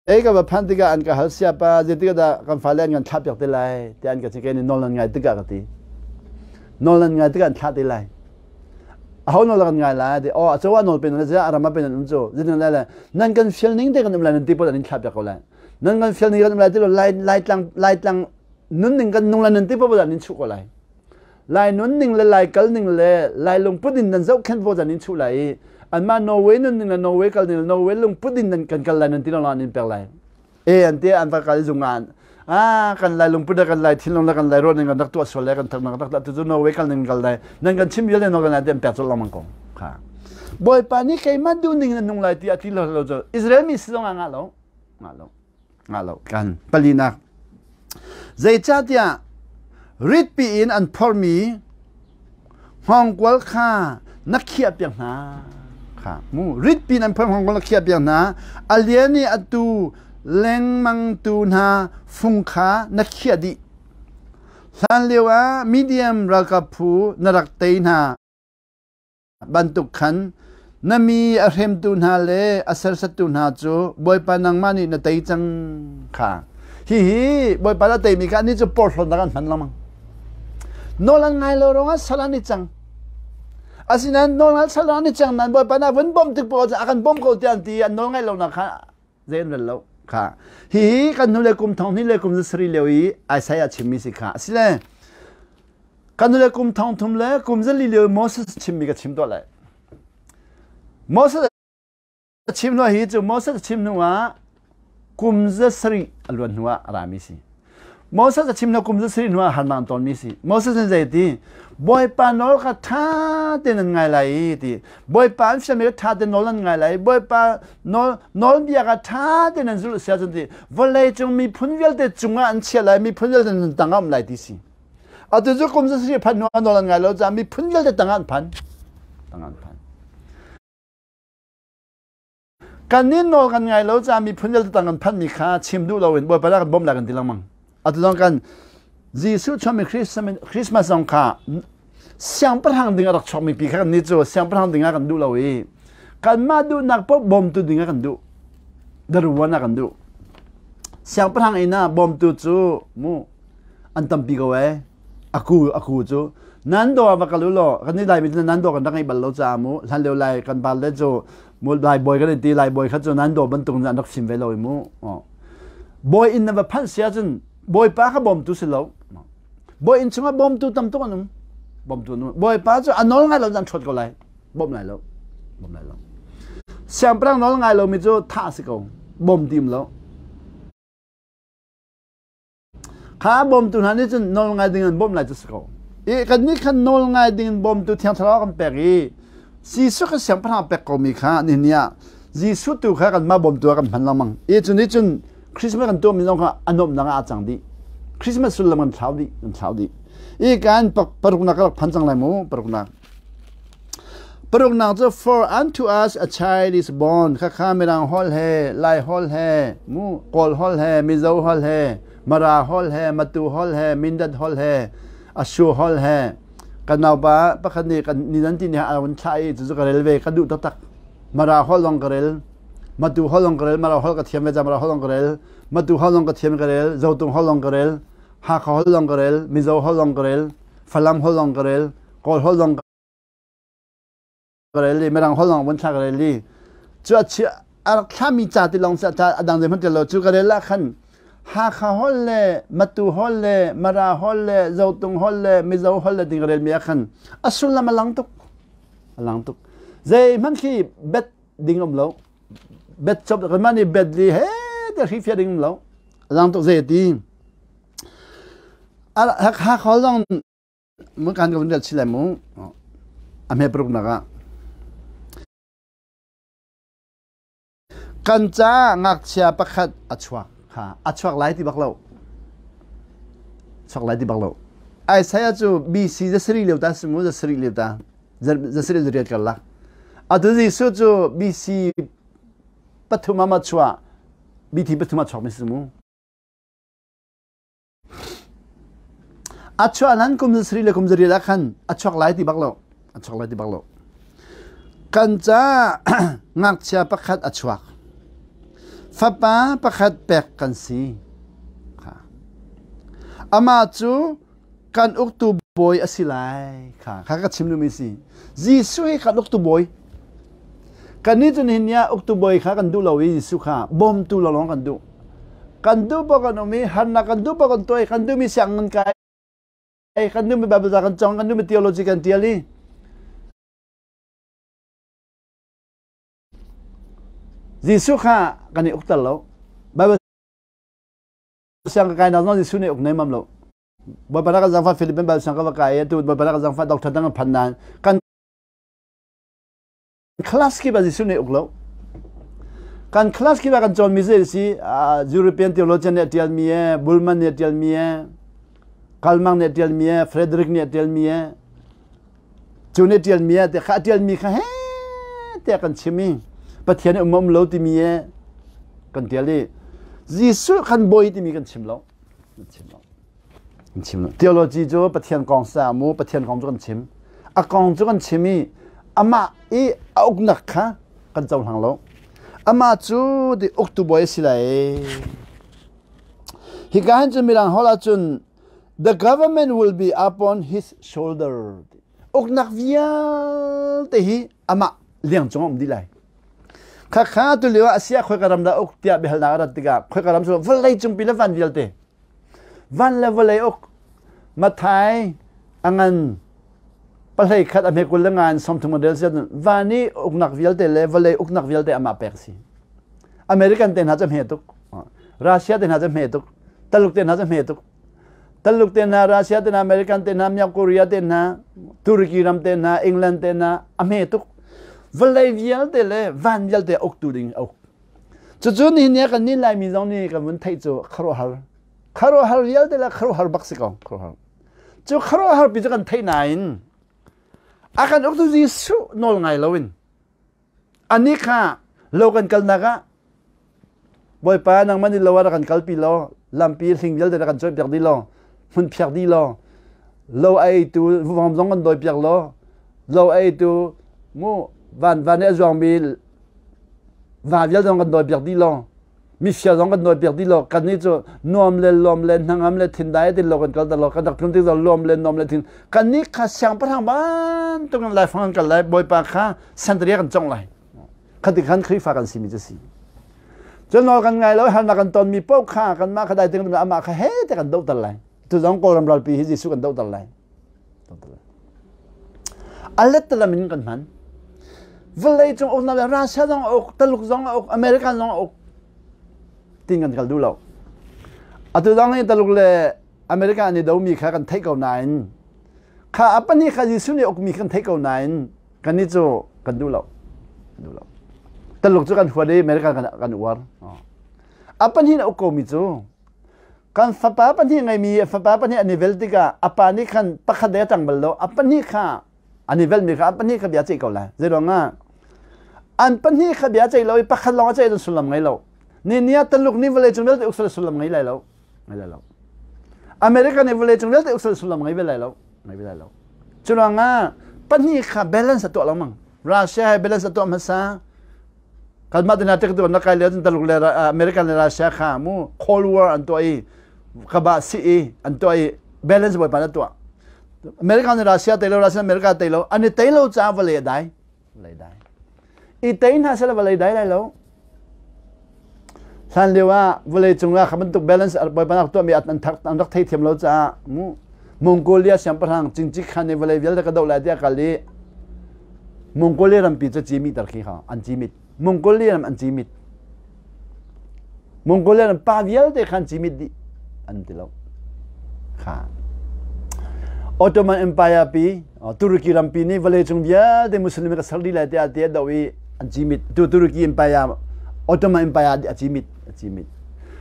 Ei ka va phan tikah an ka hal siapa zeitik dah kan fale an kan thlah piak te lai tiah an ka chim kei nawl nan ngai tikah ka ti. Nawl nan ngai tikah an thlah te lai. Aho nawl kan ngai lai ti oh a cawah nawl pe nan zia a ram ah pe nan um cu zeitin lai lai nan kan fial ning te kan um lai nan ti pawl an in thlah piak ko lai. Nan kan fial ning kan um lai ti lo lai lai tlang lai tlang nun ning kan nung lai nan ti pawl an in chuh ko lai. Lai nunning le Lai kalning le Lai lungput in nan zohkhenh vo zan in chuh lai i anmah Norway nunning le Norway kalning le Norway lungput in nan kan kal lai nan ti lo an in pek lai. E an ti an va kal i zung ah ah kan Lai lungput le kan Lai thinlung le kan Lai ruahning kan rak tuah sual le kan thak rak tu cu Norway kalning kal lai nan kan chim vialte Norway lai ti an pek colh lengmang ko. Kha. Bawipa nih keimah duhning in nung lai ti a ti lo lo cu Israel mi si zong ah ngah lo. Ngah lo. Ngah lo. Kan palinak. Zeicahtiah Ritpi in an phormi hngawngkual kha na khiahpiak hna. Kha mu ritpi in an phor hngawngkual na khiahpiak hna. A lian i atu lengmangtu hna fung kha na khiah dih. Hlanlio ah Midian ralkap phu na rak tei hna bantuk khan na mi a hremtu hna le a sersattu hna cu Bawipa nangmah nih na tei cang kha. Hihi Bawipa na teimi kha annih cu porhlawtnak an hman lengmang. Nawl an ngai lo ruangah sal an i cang. Asinain nawl ngai sal an i cang nain Bawipa nih a vun bawmh tik paoh ah a kan bawmh ko tiah an ti i an nawl ngaih lonak kha zei an rel lo kha. Hihi kan hnulei kum thong hnih le kum zasarih lio i Isaiah chimmi si kha. Asile Kan le kum thong thum le kum zali lio Moses chimmi ka chim tuah lai. Moses chim hnu hi cu Moses chim hnu ah kum za sarih a luan hnu ah a rami si. Moses a chim hnu kum za sarih hnu ah harnak an tonmi si. Moses nih zei ti Bawipa nawl kha ṭha tein an ngai lai i ti. Bawipa an fialmi kha ṭha tein nawl an ngai lai. Bawipa nawl nawlbia kha ṭha tein an zulh sia cun ti vawlei cung miphun vialte cungah an chia lai miphun vialte nan tang ah um lai ti si. Atu cu kum zasarih phan hnu ah nawl an ngai lo caah miphun vialte tangah an phan. Tangah an phan. Kannih nawl kan ngai lo caah miphun vialte tang kan phanmi kha chim duh loin Bawipa dah kan bawmh lai kan ti lengmang. Atu zong kan Jesuh chuahmi Christmas zong kha siangpahrang ding a rak chuakmi pi kha kan nih cu siangpahrang ding ah kan duh lo i kanmah duhnak paoh bawmtu ding ah kan duh. Daruan ah kan duh. Siangpahrang inn ah bawmtu cu mu an tampi ko ee aku aku cu nan do va kal u law kan ni lai mi nan do kan rak ngei bal lo caah mu hlan lio lai kan bal le cu mu lai bawi kan ti lai bawi kha cu nan do bantuk an rak sim ve lo i mu bawi inn na va phanh sia cun bawipa kha bawmtu si lo bawi inn chungah bawmtu tam tuk an um bawmtu an um bawipa cu a nawl ngai lo an ṭhawt ko lai bawmh lai lo bawmh lai lo siangpahrang nawl ngai lomi cu thah si ko bawm tim lo Kha bawmtu hna nih cun nawl ngai ding in bawmh lai cu si ko. I kannih khan nawl ngai ding in bawmtu Thiang Thlarau kan pek i Jesuh kha siangpahrang pek komi kha nihin ah Jesuh tu kha kanmah bawmtu ah kan hman lengmang. I cu nih cun Christmas kan tuahmi zong kha a nuamhnak ah aa cang dih. Christmas sullam kan thlau dih, kan thlau dih. I kan paruknak ka rak phan cang lai mu, paruknak. Paruknak cu for unto us a child is born khakha Mirang holh he Lai holh he mu Kawl holh he Mizo holh he Mara holh he Matu holh he Mindat holh he Ashu holh he kan naupa pakhat nih kan ni nan ti nih a vun thlah i cucu ka rel ve ka duh taktak Mara holh zong ka rel Matu holh zong ka rel Mara holh ka thiam ve ca Mara holh zong ka rel Matu holh zong ka thiam ka rel Zotung holh zong ka rel Hakha holh zong ka rel Mizo holh zong ka rel Falam holh zong ka rel Kawl holh zong ka rel i Mirang holh zong vun thla ka rel i cu a chia a rak thlami ca ti lawng a dang zeihmanh tel lo cu ka rel ah khan Hakha holh le Matu holh le Mara holh le Zotung holh le Mizo holh le ding ka relmi ah khan a sullam a lang tuk a lang tuk zeihmanh khi bet ding um lo bet chop kanmah nih bet li he te hri fia ding um lo a lang tuk zei ti Hakha holh zong Mun kan ka vun rel chih lai mu. A hme paruknak ah. Kan ca ngakchia pakhat a chuak kha a chuak lai ti bak lo. Chuak lai ti bak lo. Isaiah cu BC zasarih lio ta si mu zasarih lio ta zasarih zariat karlak. Atu Jesuh cu BC pathum ah ma chuah BT pathum ah chuak mi si mu. A chuah hlan kum sarih le kum zarih ah khan a chuak lai ti bak lo. A chuak lai ti bak lo. Kan ca ngakchia pakhat a chuak. Fapa pakhat pek kan si. Amah cu kan uktu bawi a si lai. Kha kha ka chim duhmi si. Jesuh hi kan uktu bawi. Kannih cu nihin ni ah uktu bawi kha kan duh lo i Jesuh kha bawmtu lawnglawng kan duh. Kan duh paoh kan um i harnak kan duh paoh kan tuah i kan duhmi sianginn kan kai, kan duhmi Bible ca kan cawng, kan duhmi theology kan tial i Jesuh kha kan i ukter lo. Bible siang ka kai nak zong Jesuh nih uk nemam lo. Bawipa na kan zangfah Philippine Bible siang ka va kai i atu Bawipa na kan zangfah doctor dang phan nain kan Class kip ah Jesuh nih uk lo. Kan class kip ah kan cawnmi zei si European theologian nih a ṭialmi e, Bulman nih a ṭialmi e. Karl Marx nih a ṭialmi e, Frederick nih a ṭialmi e, cu nih a ṭialmi e, ti kha a ṭialmi kha he tiah kan chim i Pathian nih um um lo timi e kan ṭial i Jesuh kan bawi timi kan chim lo. Kan chim lo. Kan chim lo. Theology cu Pathian kong sa mu, Pathian kong cu kan chim. A kong cu kan chim i amah i a uknak kha kan cohlang lo. Amah cu di uktu bawi a si lai. Hika hin cun Mirang holh ahcun the government will be upon his shoulder. Uknak vialte hi amah liang cung um dih lai. Khakha tu lio ah asia khoika ram dah uk tiah biahalnak a rat tikah khoika ram cu vawlei cungpi le van vialte van le vawlei uk Mathai a ngan pahlei khat a hme kul le nga in 30 model siat van i uknak vialte le vawlei uknak vialte amah pek si. American te hna cu hme tuk. Russia te hna cu hme tuk. Taluk te hna cu hme tuk. Taluk te hna, Russia te hna, American te hna, Miak Korea te hna, Turkey ram te hna, England te hna a hme tuk. Vawlei vialte le van vialte uktu ding a uk. Cucu nihin ni ah kan nih Laimi zong nih kan vun theih cu khuaruahhar. Khuaruahhar vialte le khuaruahhar bak si ko. Khuaruahhar. Cu khuaruahhar pi cu kan theih nain a kan uktu Jesuh nawl ngai loin Anih kha lo kan kalnak ah Bawipa nangmah nih lo ah rak kan kalpi law lampi hling vialte rak kan cawipiak dih law hmun phiak dih law lo a eitu vom zong kan dawipiak law lo a eitu mu van van i a zuangmi va vialte zong kan dawipiak dih law mifia zong kan nawi piak dih lo kan nih cu nuam le lawm le hnangam le thindai ti lo kan kal lo kan rak tlun tik zong lawm le nuam le thin kan nih kha siangpahrang bantuk in laifang kan kal lai bawipa kha santaria kan cong lai khati khan Khrihfa kan simi cu si cun nawl kan ngai lo harnak kan tonmi paoh kha kanmah kha dai ting amah kha he te kan dohter lai tu zong Kawlram ralpi hi Jesuh kan dohter lai A lettalam in kan hman. Vawlei cung uknak le Russia zong a uk, Taluk zong a uk, American zong a uk. Tin kan kal duh lo. Atu zong hi Taluk le America an i domi kha kan theih ko nain kha a pahnih kha Jesuh nih ukmi kan theih ko nain kannih cu kan duh lo. Kan duh lo. Taluk cu kan huat i America kan, kan uar. A pahnih na uk komi cu Kan fapa pahnih ngeimi fapa pahnih an i vel tikah a pa nih khan pakhat dei a ṭang bal lo. A pahnih kha an i velmi kha a pahnih kha bia ceih ko lai. Zeiruangah an pahnih kha bia ceih lo i pakhat lawng a ceih cun sullam ngei lo. Ni ni ah Taluk nih vawleicung vialte uk sullam ngei lai lo. Ngei lai lo. America nih vawleicung vialte uk sullam ngei ve lai lo. Ngei ve lai lo. Cu ruangah pahnih kha balance a tuah lengmang. Russia he balance a tuah hmasa. Kanmah te hna tek tu na kai lio cun Taluk le American le Russia kha mu Cold War an tuah i kaba si i an tuah i balance bawipa na tuah. American le Russia tei lo Russia America tei lo an i tei lo caah vawlei a dai. Vawlei dai. I tei hna seh vawlei dai lai lo. Hlan lio ah vawlei cung ah kha bantuk balance bawipa nak tuahmi an thak an rak thei thiam lo caah mu Mongolia siangpahrang Cingcik Khan nih vawlei vialte ka doh lai tiah kal i Mongolia rampi cu cimit ar khi kha an cimit. Mongolia ram an cimit. Mongolia ram pa vialte khan cimit dih an ti lo. Kha. Ottoman Empire pi Turkey rampi nih vawleicung vialte Muslim ka ser dih lai tiah ti a doh i an cimit. Tu Turkey Empire Ottoman Empire a cimit a cimit.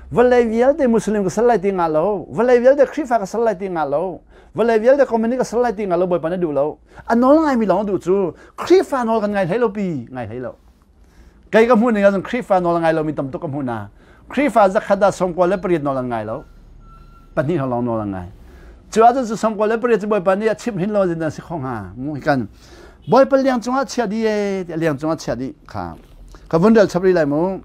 Vawlei vialte Muslim ka ser lai ti nga lo. Vawlei vialte Khrihfa ka ser lai ti nga lo. Vawlei vialte communist ka ser lai ti nga lo Bawipa na duh lo. A nawl ngaimi lawng a duh cu Khrihfa nawl kan ngai hlei lo pi ngai hlei lo. Kei ka hmuh ning ahcun Khrihfa nawl a ngai lomi tam tuk ka hmuh na. Khrihfa zakhat ah 98 nawl an ngai lo. Pahnih lawng nawl an ngai. Cu ahcun cu 98 cu Bawipa nih a chimh hin lo zin si kho hnga. Mu hi kan Bawipa liang cungah chia dih e tiah liang cungah chia dih kha. Ka vun rel chap rih lai mu.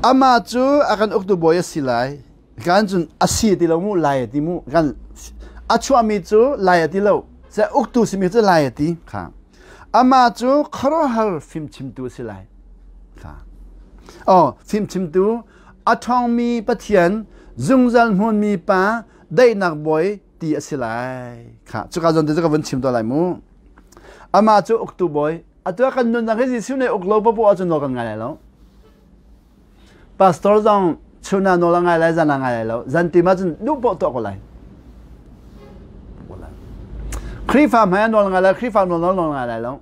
Amah cu a kan uktu bawi a si lai. Kan cun a si ti lo mu lai a ti mu. Kan a chuahmi cu lai a ti lo. Se uktu simi cu lai a ti kha. Amah cu khuaruahhar fimchimtu a si lai. Kha. Oh, fimchimtu a ṭhawngmi Pathian zungzal hmunmi pa daihnak bawi ti a si lai. Kha cuka zawn te cu ka vun chim tuah lai mu. Amah cu uktu bawi. Atu ah kan nunnak hi Jesuh nih uk lo papoh ahcun nawl kan ngai lai lo. Pastor zong chun ah nawl a ngai lai, zan ah ngai lai lo. Zan tim ahcun duh poh tuah ko lai. Khrihfa hmai ah nawl ngai lai, Khrihfa nawl nawl nawl ngai lai lo.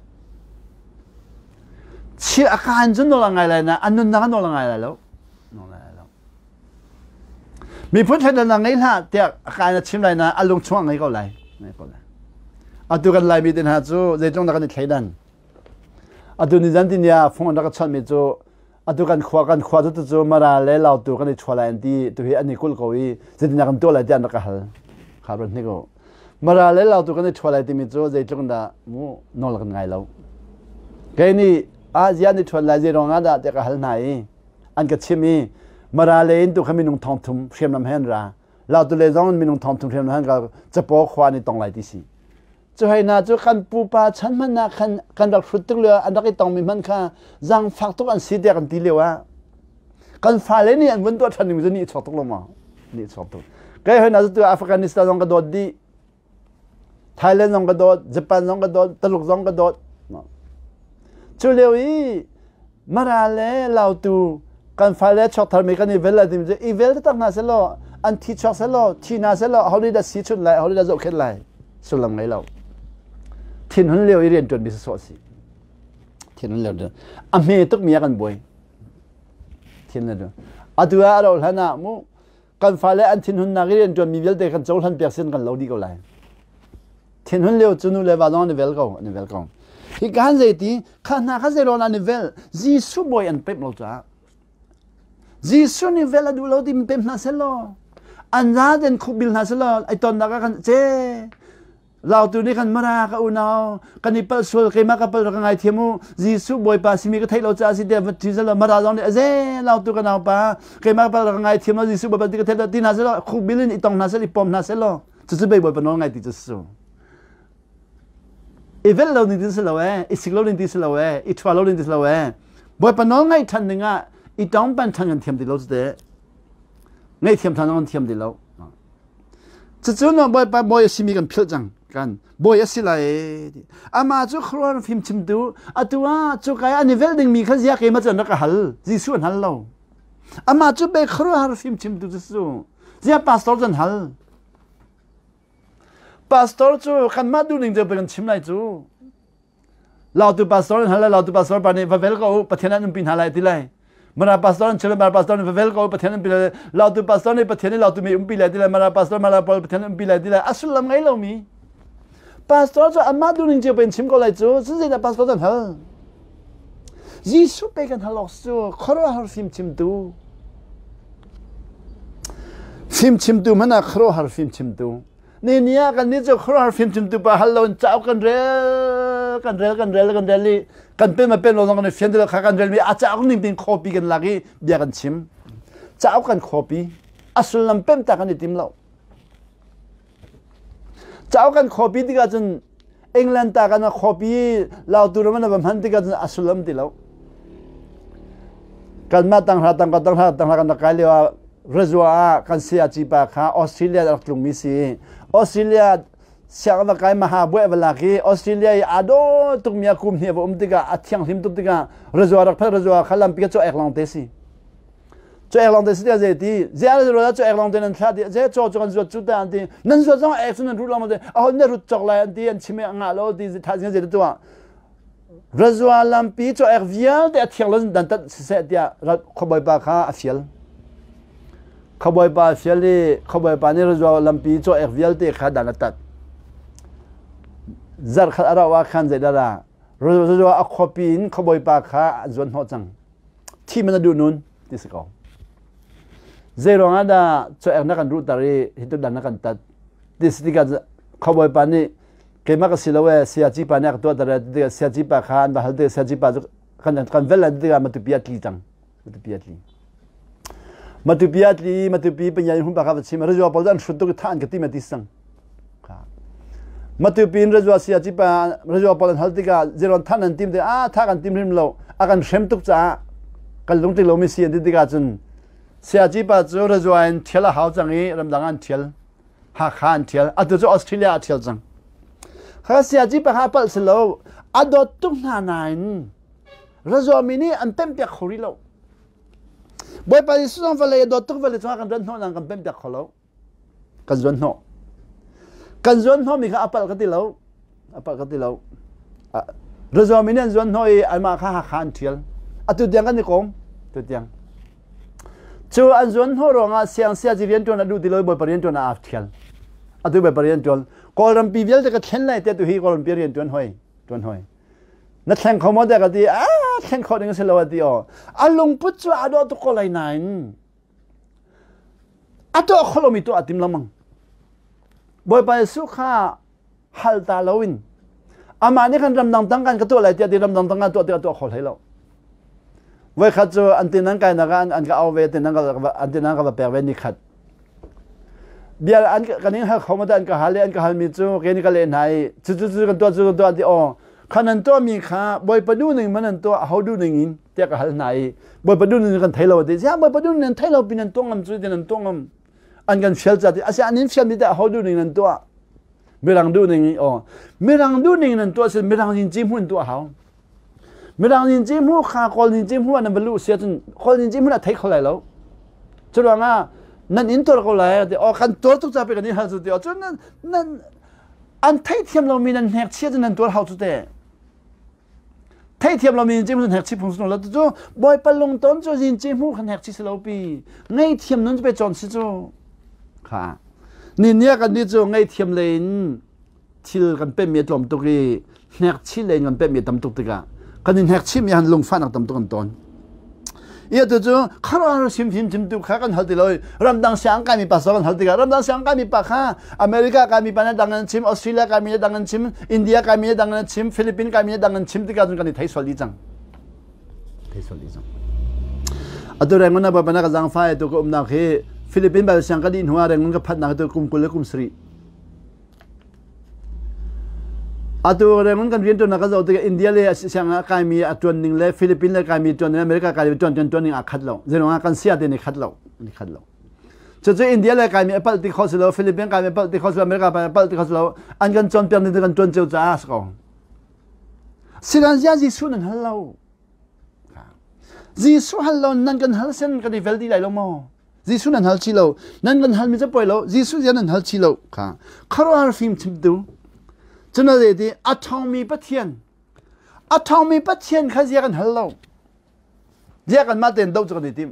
Chia a kaan cun nawl a ngai lai na, a nunnak ah nawl a ngai lai lo. Nawl ngai lai lo. Miphun thleidannak ngei hlah tiah a ka in a chim lai na a lung chung a ngei ko lai. Ngei ko lai. Atu kan Laimi te hna cu zeitlung dah kan i thleidan. Atu ni zan tin ya phone an rak ka chawnhmi cu atu kan khua kan khua cu cu Mara le Lautu kan i chua lai an ti tu hi an i kulh ko i zeitindah kan tuah lai tiah an rak ka hal. Kha ruat hnik u. Mara le Lautu kan i chua lai timi cu zeitluk dah mu nawl kan ngai lo. Kei nih ah ziah an i chuan lai zei ruang ah dah tiah ka hal hna i an ka chim i Mara le in tu kha minung 3,000 hriamnam he an ra. Lautu le zong in minung 3,000 hriamnam he an ra capo khua an i tong lai ti si. Cu hei hna cu kan pupa chan hmanh ah khan kan rak hrut tuk lio an rak i tongmi hmanh kha zaangfak tuk an si tiah kan ti lio ah kan fale nih an vun tuah ṭhan ning cu nih chuak tuk lo maw? Nih chuak tuk. Kei hoi hna cu tu Afghanistan zong ka dawt dih. Thailand zong ka dawt, Japan zong ka dawt, Taluk zong ka dawt. Cu lio i Mara le Lautu kan fale chuak tharmi kan i vel lai timi cu i vel taktak hna selaw an thi chuak selaw thi hna selaw ho nih dah si chunh lai ho nih dah zohkhenh lai sullam ngei lo thinhun lio i rian ṭuanmi sawsawh si thinhun lio a hme tukmi ah kan buai thinhun lio atu ah a rauh hlan ah mu kan fale an thinhunnak i rian ṭuanmi vialte kan cohlan piak sin kan lo dih ko lai Thinhun lio cu nu le va zong an i vel ko, an i vel ko. Hi kan zeiti, kha hna kha zeiruang an i vel? Jesuh bawi an pemh lo caah. Jesuh nih vel a duh lo ti pem hna selaw, an zaten khukbil hna selaw, ai tonnak ah khan ce Lautu nih khan mara ka unau kan i palh sual keimah ka palh ka ngaithiam u Jesuh Bawipa simi ka theih lo caah si tiah va ti selaw mara zong nih aze lautu ka naupa keimah ka palh ka ngaithiam lo Jesuh Bawipa ti ka theih lo ti hna selaw khukbil in i tong hna selaw i pom hna selaw Cucu bei Bawipa nawl ngai ti cu si. I velh lo ning ti si lo ee, i sik lo ning ti si lo ee, i ṭhua lo ning ti si lo ee. Bawipa nawl ngaih ṭhan ding ah i tong pan ṭhan kan thiam ti lo cu teh. Ngaihthiam ṭhan kan thiam ti lo. Cucu no Bawipa bawi a simi kan philh cang kan bawi a si lai ee. Amah cu khuaruahhar fim chimtu atu ah cuka i an i velh dingmi kha zia keimah cu an rak ka hal. Jesuh an hal lo. Amah cu be khuaruahhar fim chimtu cu si. Zia pastor cu an hal. Pastor cu kanmah duhning cu kan chim lai cu. Lautu pastor an hal lai, lautu pastor pa nih va vel ko u, Pathian an umpi hna lai ti lai. Mara pastor an chim lai, Mara pastor nih va vel ko u, Pathian umpi lai. Lautu pastor nih Pathian nih lautu mi umpi lai ti lai, Mara pastor Mara pawl Pathian umpi lai ti lai. A sullam ngei lomi. Pastor cu amah duhning cio pen chim ko lai cu. Cun zeidah pastor kan hal? Jesuh pe kan hal awk cu khuaruahhar fimchimtu. Fimchimtu hmanh ah khuaruahhar fimchimtu. Ni ni ah kan nih cu khuaruahhar fimchimtu pa hal lo in cauk kan rel, kan rel, kan rel, kan rel i kan pen ma pen lo zong kan i fian ti lo kha kan relmi a cauk ning pin copy kan lak i bia kan chim. Cauk kan copy. A sullam pem ta kan i tim lo. Cauk kan copy tikah cun England ta kan copy Lautu ram an va hman tikah cun a sullam ti lo. Kanmah tanghra tangka tanghra tanghra kan rak kai lio ah Razua ah kan sayaci pa kha Australia rak tlungmi si. Australia siang va kai maha buai va lak i Australia i aa dawh tukmi a kum hnih va um tikah a thianghlim tuk tikah Razua rak phal Razua kha lampi ka caw ek lawng te si. Cu ek lawng te si tiah zei ti ziah rual cu ek lawng te nan thlah ti ze caw cu kan zuat cu ta an ti nan zuat zong ek cu nan rut lawng te a na rut cawk lai an ti an chim a ngah lo ti tha zing zei tuah razua lampi caw ek vialte a thiang lo dan tat siseh tiah khuabawipa kha a fial khuabawipa a fial i khuabawipa nih razua lampi caw ek vialte kha dan a tat zarh khat a rauh ah khan zeidah dah razua a khuapi in khuabawipa kha an zuan hnawh cang Thi man a duh nun ti si ko. Zei ruangah dah caw na kan ruhter i hi tu dan na kan tat ti si tikah khuabawi pa nih keimah ka si lo ee sayaci pa nih a ka tuahter ee ti tikah sayaci pa kha an va hal tikah sayaci pa cu kan kan vel ti tikah Matupi a tli cang. Matupi a tli. Matupi a tli Matupi panyan hun pa kha va chim Rajua pawl cu an hrut tuk i thah an ka tim a ti sang. Matupi in Rajua sayaci pa Rajua pawl an hal tikah zeirawn than an tim te ah tha kan tim hrim lo a kan hrem tuk caah kan lungtling lomi si an ti tikah cun sayaci pa cu Rajua in thial a hau cang i ramdang ah an thial Hakha an thial atu cu Australia ah thial cang kha sayaci pa kha a palh si lo a dawt tuk hna nain Rajua mi nih an pemh piak kho rih lo Bawipa Jesuh zong vawlei a dawt tuk vawlei cungah kan rat hnawh nain kan pemh piak kho lo Kan zuan hnawh. Kan zuan hnawhmi kha a palh ka ti lo. A palh ka ti lo. Razuami nih an zuan hnawh i anmah kha Hakha an ṭhial. Atu tiang kan i kom. Tu tiang. Cu an zuan hnawh ruangah siang siaci rianṭuan a duh ti lo i Bawipa rianṭuan ah aa ṭhial. Atu Bawipa rianṭuan. Kawlrampi vialte ka thlen lai tiah tuhi Kawlrampi rianṭuan hoi. Ṭuan hoi. Na thleng kho maw tiah ka ti. Ah, thleng khawh ding a si lo a ti aw. A lungput cu aa dawh tuk ko lai nain a tuah kho lomi tuah a tim lengmang. Bawipa Jesuh kha hal ta loin amah nih khan ramdang tang kan ka tuah lai tiah ti ramdang tang kan tuah tiah tuah kho hlei lo. Voikhat cu an tin an kainak ah an ka au ve tin an ka an tin an ka va pek ve ni khat. Bia an kan in hal kho ma an ka hal i an ka halmi cu ke ni ka leh hna i cu cu cu kan tuah cu kan tuah ti aw khan an tuahmi kha Bawipa duh ning man an tuah ho duh ning in tiah ka hal hna i Bawipa duh ning kan thei lo ti ziah Bawipa duh ning nan thei lo pin nan tuah ngam cu ti nan tuah ngam an kan fial ca ti asi an in fial mi teh ho duh ning nan tuah mirang duh ning aw mirang duh ning nan tuah sin mirang nin ci hmun tuah hau mirang nin ci hmu kha kawl nin ci hmu nan balu sia cun kawl nin ci hmun a thei kho lai lo cu ruangah nan in tuar ko lai ti aw kan tuar tuk ca pe kan in hal cu ti aw cun nan nan an theithiam lomi nan hnek chia cun nan tuar hau cu te Theithiam lomi in cim hnek chi phung sunu lo cu Bawipa lungton cu zin ci hmu khan hnek chi si lo pi ngaihthiam nun pe cawn si cu kha ni nia kan ni cu ngaihthiam le in thil kan pemmi a tlawm tuk i hnek chi le in kan pemmi tam tuk tikah kan in hnek chi mi han lungfahnak tam tuk kan ton Ia tu cu kharuahar hrimhrim chimtu kha kan hal ti lo ramdang siang kaimi pa kan hal tikah ramdang siang kaimi pa kha America kaimi pa na dang an chim Australia kaimi na dang an chim India kaimi na dang an chim Philippines kaimi na dang an chim tikah cun kan i thei sual dih cang thei sual dih cang atu Rangoon na bapa na ka zangfa tu ka umnak hi Philippines bal siang ka dih hnu ah Rangoon ka phatnak tu kum 20 le kum 7 Atu Rangoon kan rianṭuannak kan zoh tikah India le sianginn a kaimi a ṭuan ning le Philippines le kaimi ṭuan ning America kaimi ṭuan ṭuan ṭuan ning aa khat lo. Zeiruangah kan sia te nih khat lo. An i khat lo. Cucu India le kaimi a palh ti kho si lo, Philippines kaimi a palh ti kho si lo, America kaimi a palh ti kho si lo. An kan cawnpiak ning kan ṭuan cio caah a si ko. Sinan zia Jesuh nan hal lo. Jesuh hal lo nan kan hal sen kan i vel dih lai lo maw? Jesuh nan hal chi lo. Nan kan halmi cu poi lo. Jesuh zia nan hal chi lo. Kha khuaruahhar fim chimtu. Cuna zei ti a ṭhawngmi Pathian. A ṭhawngmi Pathian kha zia kan hal lo. Zia kan mah tein doh cu kan i tim.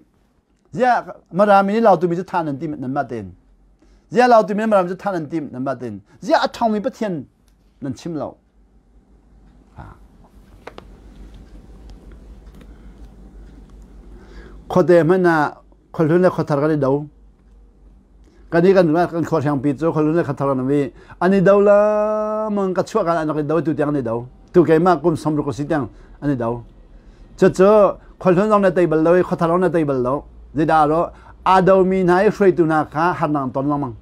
Zia Marami nih lautumi cu thah nan tim nan mah tein. Zia lautumi nih Marami cu thah nan tim nan mah tein. Zia a ṭhawngmi Pathian nan chim lo. Khuate hmanh ah khuahlun le khuathar kan i do. Kan i kan kan khuahrangpi cu khuahlun le khuathar kan um i an i do lengmang ka chuah kan an rak i do tu tiang an i do. Tu keimah kum 60 ka si tiang an i do. Cucu khuahlun zong na tei bal lo i khuathar zong na tei bal lo. Zeidah ro aa domi hna i hruaitu hna kha harnak an ton lengmang.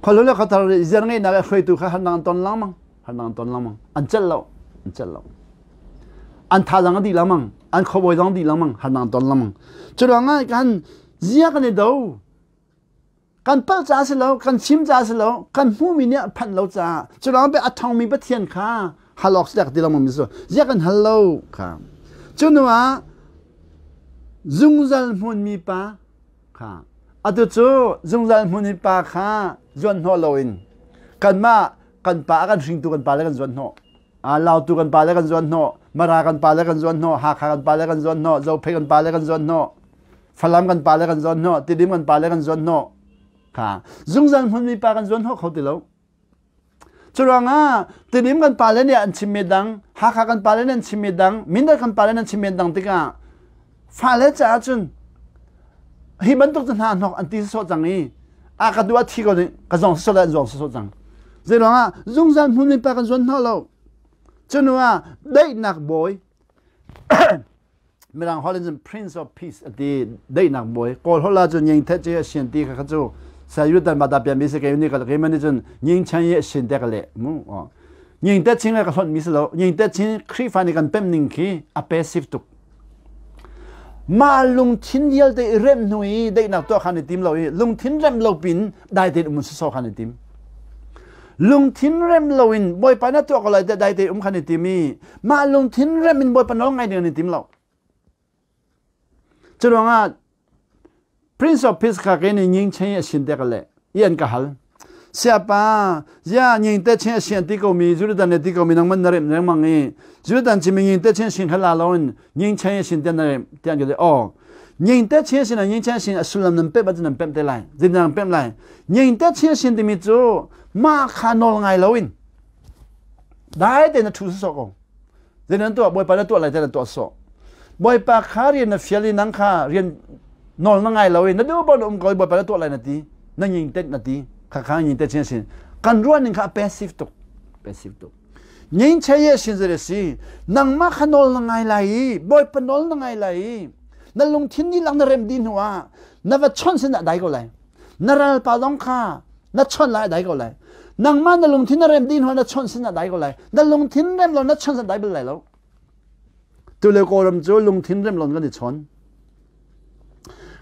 Khuahlun le khuathar ziar ngeihnak i hruaitu kha harnak an ton lengmang. Harnak an ton lengmang. An celh lo. An celh lo. An thazaang a dih lengmang. An khuabawi zong dih lengmang. Harnak an ton lengmang. Cu ruangah kan zia kan i do. Kan palh caah si lo, kan chim caah si lo, kan hmuhmi nih a phanh lo caah. Cu ruangah pe a ṭhawngmi Pathian kha hal awk si ti lengmang mi cu. Zia kan hal lo kha. Cu hnu ah zungzal hmunmi pa Kha. Atu cu zungzal hmun i pa kha zuan hnawh loin kanmah kan pa a kan hringtu kan pa le kan zuan hnawh. Lautu kan pa le kan zuan hnawh. Mara kan pa le kan zuan hnawh. Hakha kan pa le kan zuan hnawh. Zophei kan pa le kan zuan hnawh. Falam kan pa le kan zuan hnawh. Tidim kan pa le kan zuan hnawh. Kha. Zungzal hmunmi pa kan zuan hnawh kho ti lo. Curuangah Tidim kan pale nih an chimmi dang, Hakha kan pale nih an chimmi dang, Mindat kan pale nih an chimmi dang tikah fale caah cun hi bantuk cu hna hnok an ti sawsawh cang i a ka duh a thi ko ding ka zong sawsawh le an zuang sawsawh cang. Zeiruangah zungzal hmun pa kan zuan hnawh lo. Cunu ah daihnak bawi Mirang holh in cun Prince of Peace a ti daihnak bawi. Kawl holh ah cun Nying Thet Che Sian ti kha kha cu Sayutan ma ta pian mi si ke ni ka ke man ni cun Nying Chen Ye Sin te ka le mu Nying Tet Chin ka hlon mi si lo Nying Tet Chin Khrihfa nih kan pem ning khi a passive tuk ma lungthin vialte i rem hnu i daihnak tuah khan i tim lo i lungthin rem lo pin dai tein um so khan i tim lungthin rem lo in bawipa na tuah ko lai te dai te um khan i tim i mah lungthin rem in bawipa nawl ngai ding an i tim lo cu ruangah Prince of Peace kha ke nih nying chen a sin te ka le i an ka hal siapa zia nying te chen a sian ti ko mi Jordan le ti ko mi nangman na rem lengmang i Jordan chimi nying te chen sin kha la lo in nying chen a sin te na rem tian ka le oh. Nyingte chin sin nying chen sin a sullam nan pemh ahcun nan pemh te lai. Zeitindah nan pemh lai? Nyingte chin sin timi cu mah kha nawl ngai loin dai tein na ṭhu sawsawh ko. Zei nan tuah Bawipa na tuah lai te na tuah sawh. Bawipa kha rian na fial i nang kha rian nawl na ngai lo i na duh paoh na um ko i Bawipa na tuah lai na ti. Na nyingtet na ti. Kha kha nyingtet chin sin. Kan ruah ning kha a passive tuk. Passive tuk. Nyingche ye sin zere si. Nangmah kha nawl na ngai lai i Bawipa nawl na ngai lai i na lungthin dihlak na rem dih hnu ah na va chawnh sin ah dai ko lai. Na ralpa zong kha na chawnh lai a dai ko lai. Nangmah na lungthin na rem dih hnu ah na chawnh sin ah dai ko lai. Na lungthin rem lo na chawnh sin dai bal lai lo. Tule Kawlram cu lungthin rem lo kan i chawn.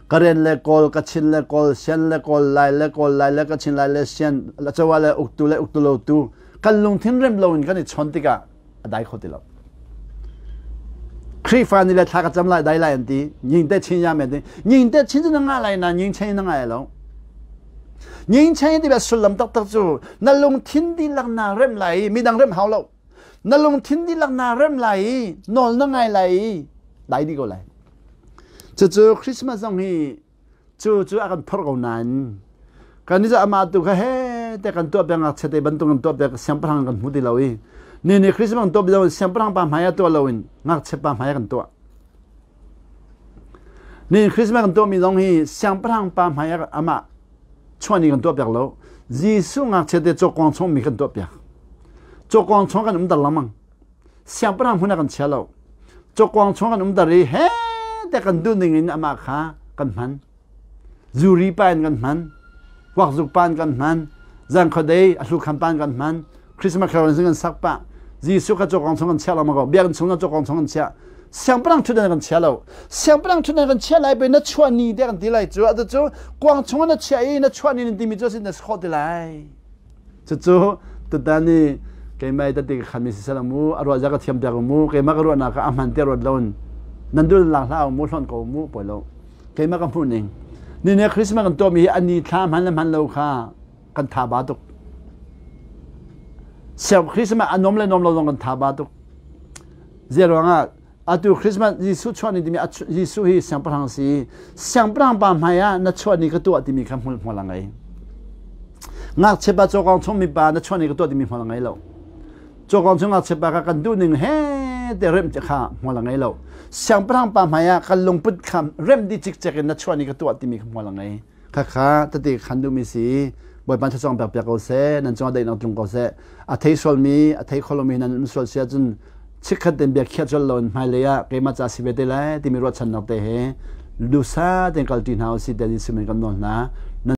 Karen le Kawl, Kachin le Kawl, Sian le Kawl, Lai le Kawl, Lai le Kachin, Lai le Sian, Lacawa le uktu le uktu lo tu kan lungthin rem lo in kan i chawn tikah a dai kho ti lo. Khrihfa nih le thla ka cam lai dai lai an ti. Nying te chin ya men ti. Nying te chin cu na ngah lai na nying chen na ngai lo. Nying chen ti bia sullam taktak cu na lungthin dihlak na rem lai i midang rem hau lo. Na lungthin dihlak na rem lai i nawl na ngai lai i dai dih ko lai. Cucu Christmas zong hi cu cu a kan phorh ko nain kan nih amah tu kha he te kan tuah piak ngakchia te bantuk kan tuah piak siangpahrang kan hmu ti lo i ni ni Christmas kan tuah piak siangpahrang pa hmai ah tuah lo in ngakchia pa hmai ah kan tuah. Ni Christmas kan tuah mi zong hi siangpahrang pa hmai ah amah chuah ni kan tuah piak lo. Jesuh ngakchia te cawkawng chung mi kan tuah piak. Cawkawng chung kan um dar lengmang. Siangpahrang hmun ah kan chia lo. Cawkawng chung kan umter i he te kan duh ning in amah kha kan hman. Zuri pa in kan hman. Kuakzuk pa in kan hman. Zangkhuadei a hlukham pa in kan hman. Christmas carol in kan sak pah. Jesuh kha cawkawng chung kan chia lo ma ko. Biakinn chung na cawkawng chung kan chia. Siangpahrang ṭhutdan kan chia lo. Siangpahrang ṭhutdan kan chia lai pe na chuah ni te kan ti lai cu. Atu cu kuang chung na chia i na chuah ni na timi cu sin na si khawh ti lai. Cucu tutan i keimah i tati ka khanmi si seh mu, a ruah zia ka thiam piak mu, keimah ka ruahnak kha a hman te ruat loin nan dul lak hlah mu, hlonh ko mu, poi lo. Keimah ka hmuh ning. Ni ne Christmas kan tuahmi hi a ni thla hman le hman lo kha kan tha ba tuk. Siang Christmas a nom le nom lo zong kan tha ba tuk. Zia ruangah Atu Christmas Jesuh chuah ni timi Jesuh hi siangpahrang si. Siangpahrang pa hmai ah na chuah ni ka tuah timi kha hmul hmual a ngei. Ngakchia pa cawkawng chung mi pa na chuah ni ka tuah timi hmual a ngei lo. Cawkawng chung ngakchia pa kha kan duh ning he te rem te kha hmual a ngei lo. Siangpahrang pa hmai ah kan lungput kha rem di cikcek in na chuah ni ka tuah timi kha hmual a ngei. Khakha tete khan duhmi si Bawipa thluachuah pek piak ko seh, nan cungah daihnak tlung ko seh. A thei sualmi, a thei kho lomi nan um sual si ahcun chikkhat ten bia khiah colh loin hmailei ah keimah ca si ve te lai timi ruahchannak te he dusa tein kalṭi hna usih tiah Jesuh min kan nawl hna.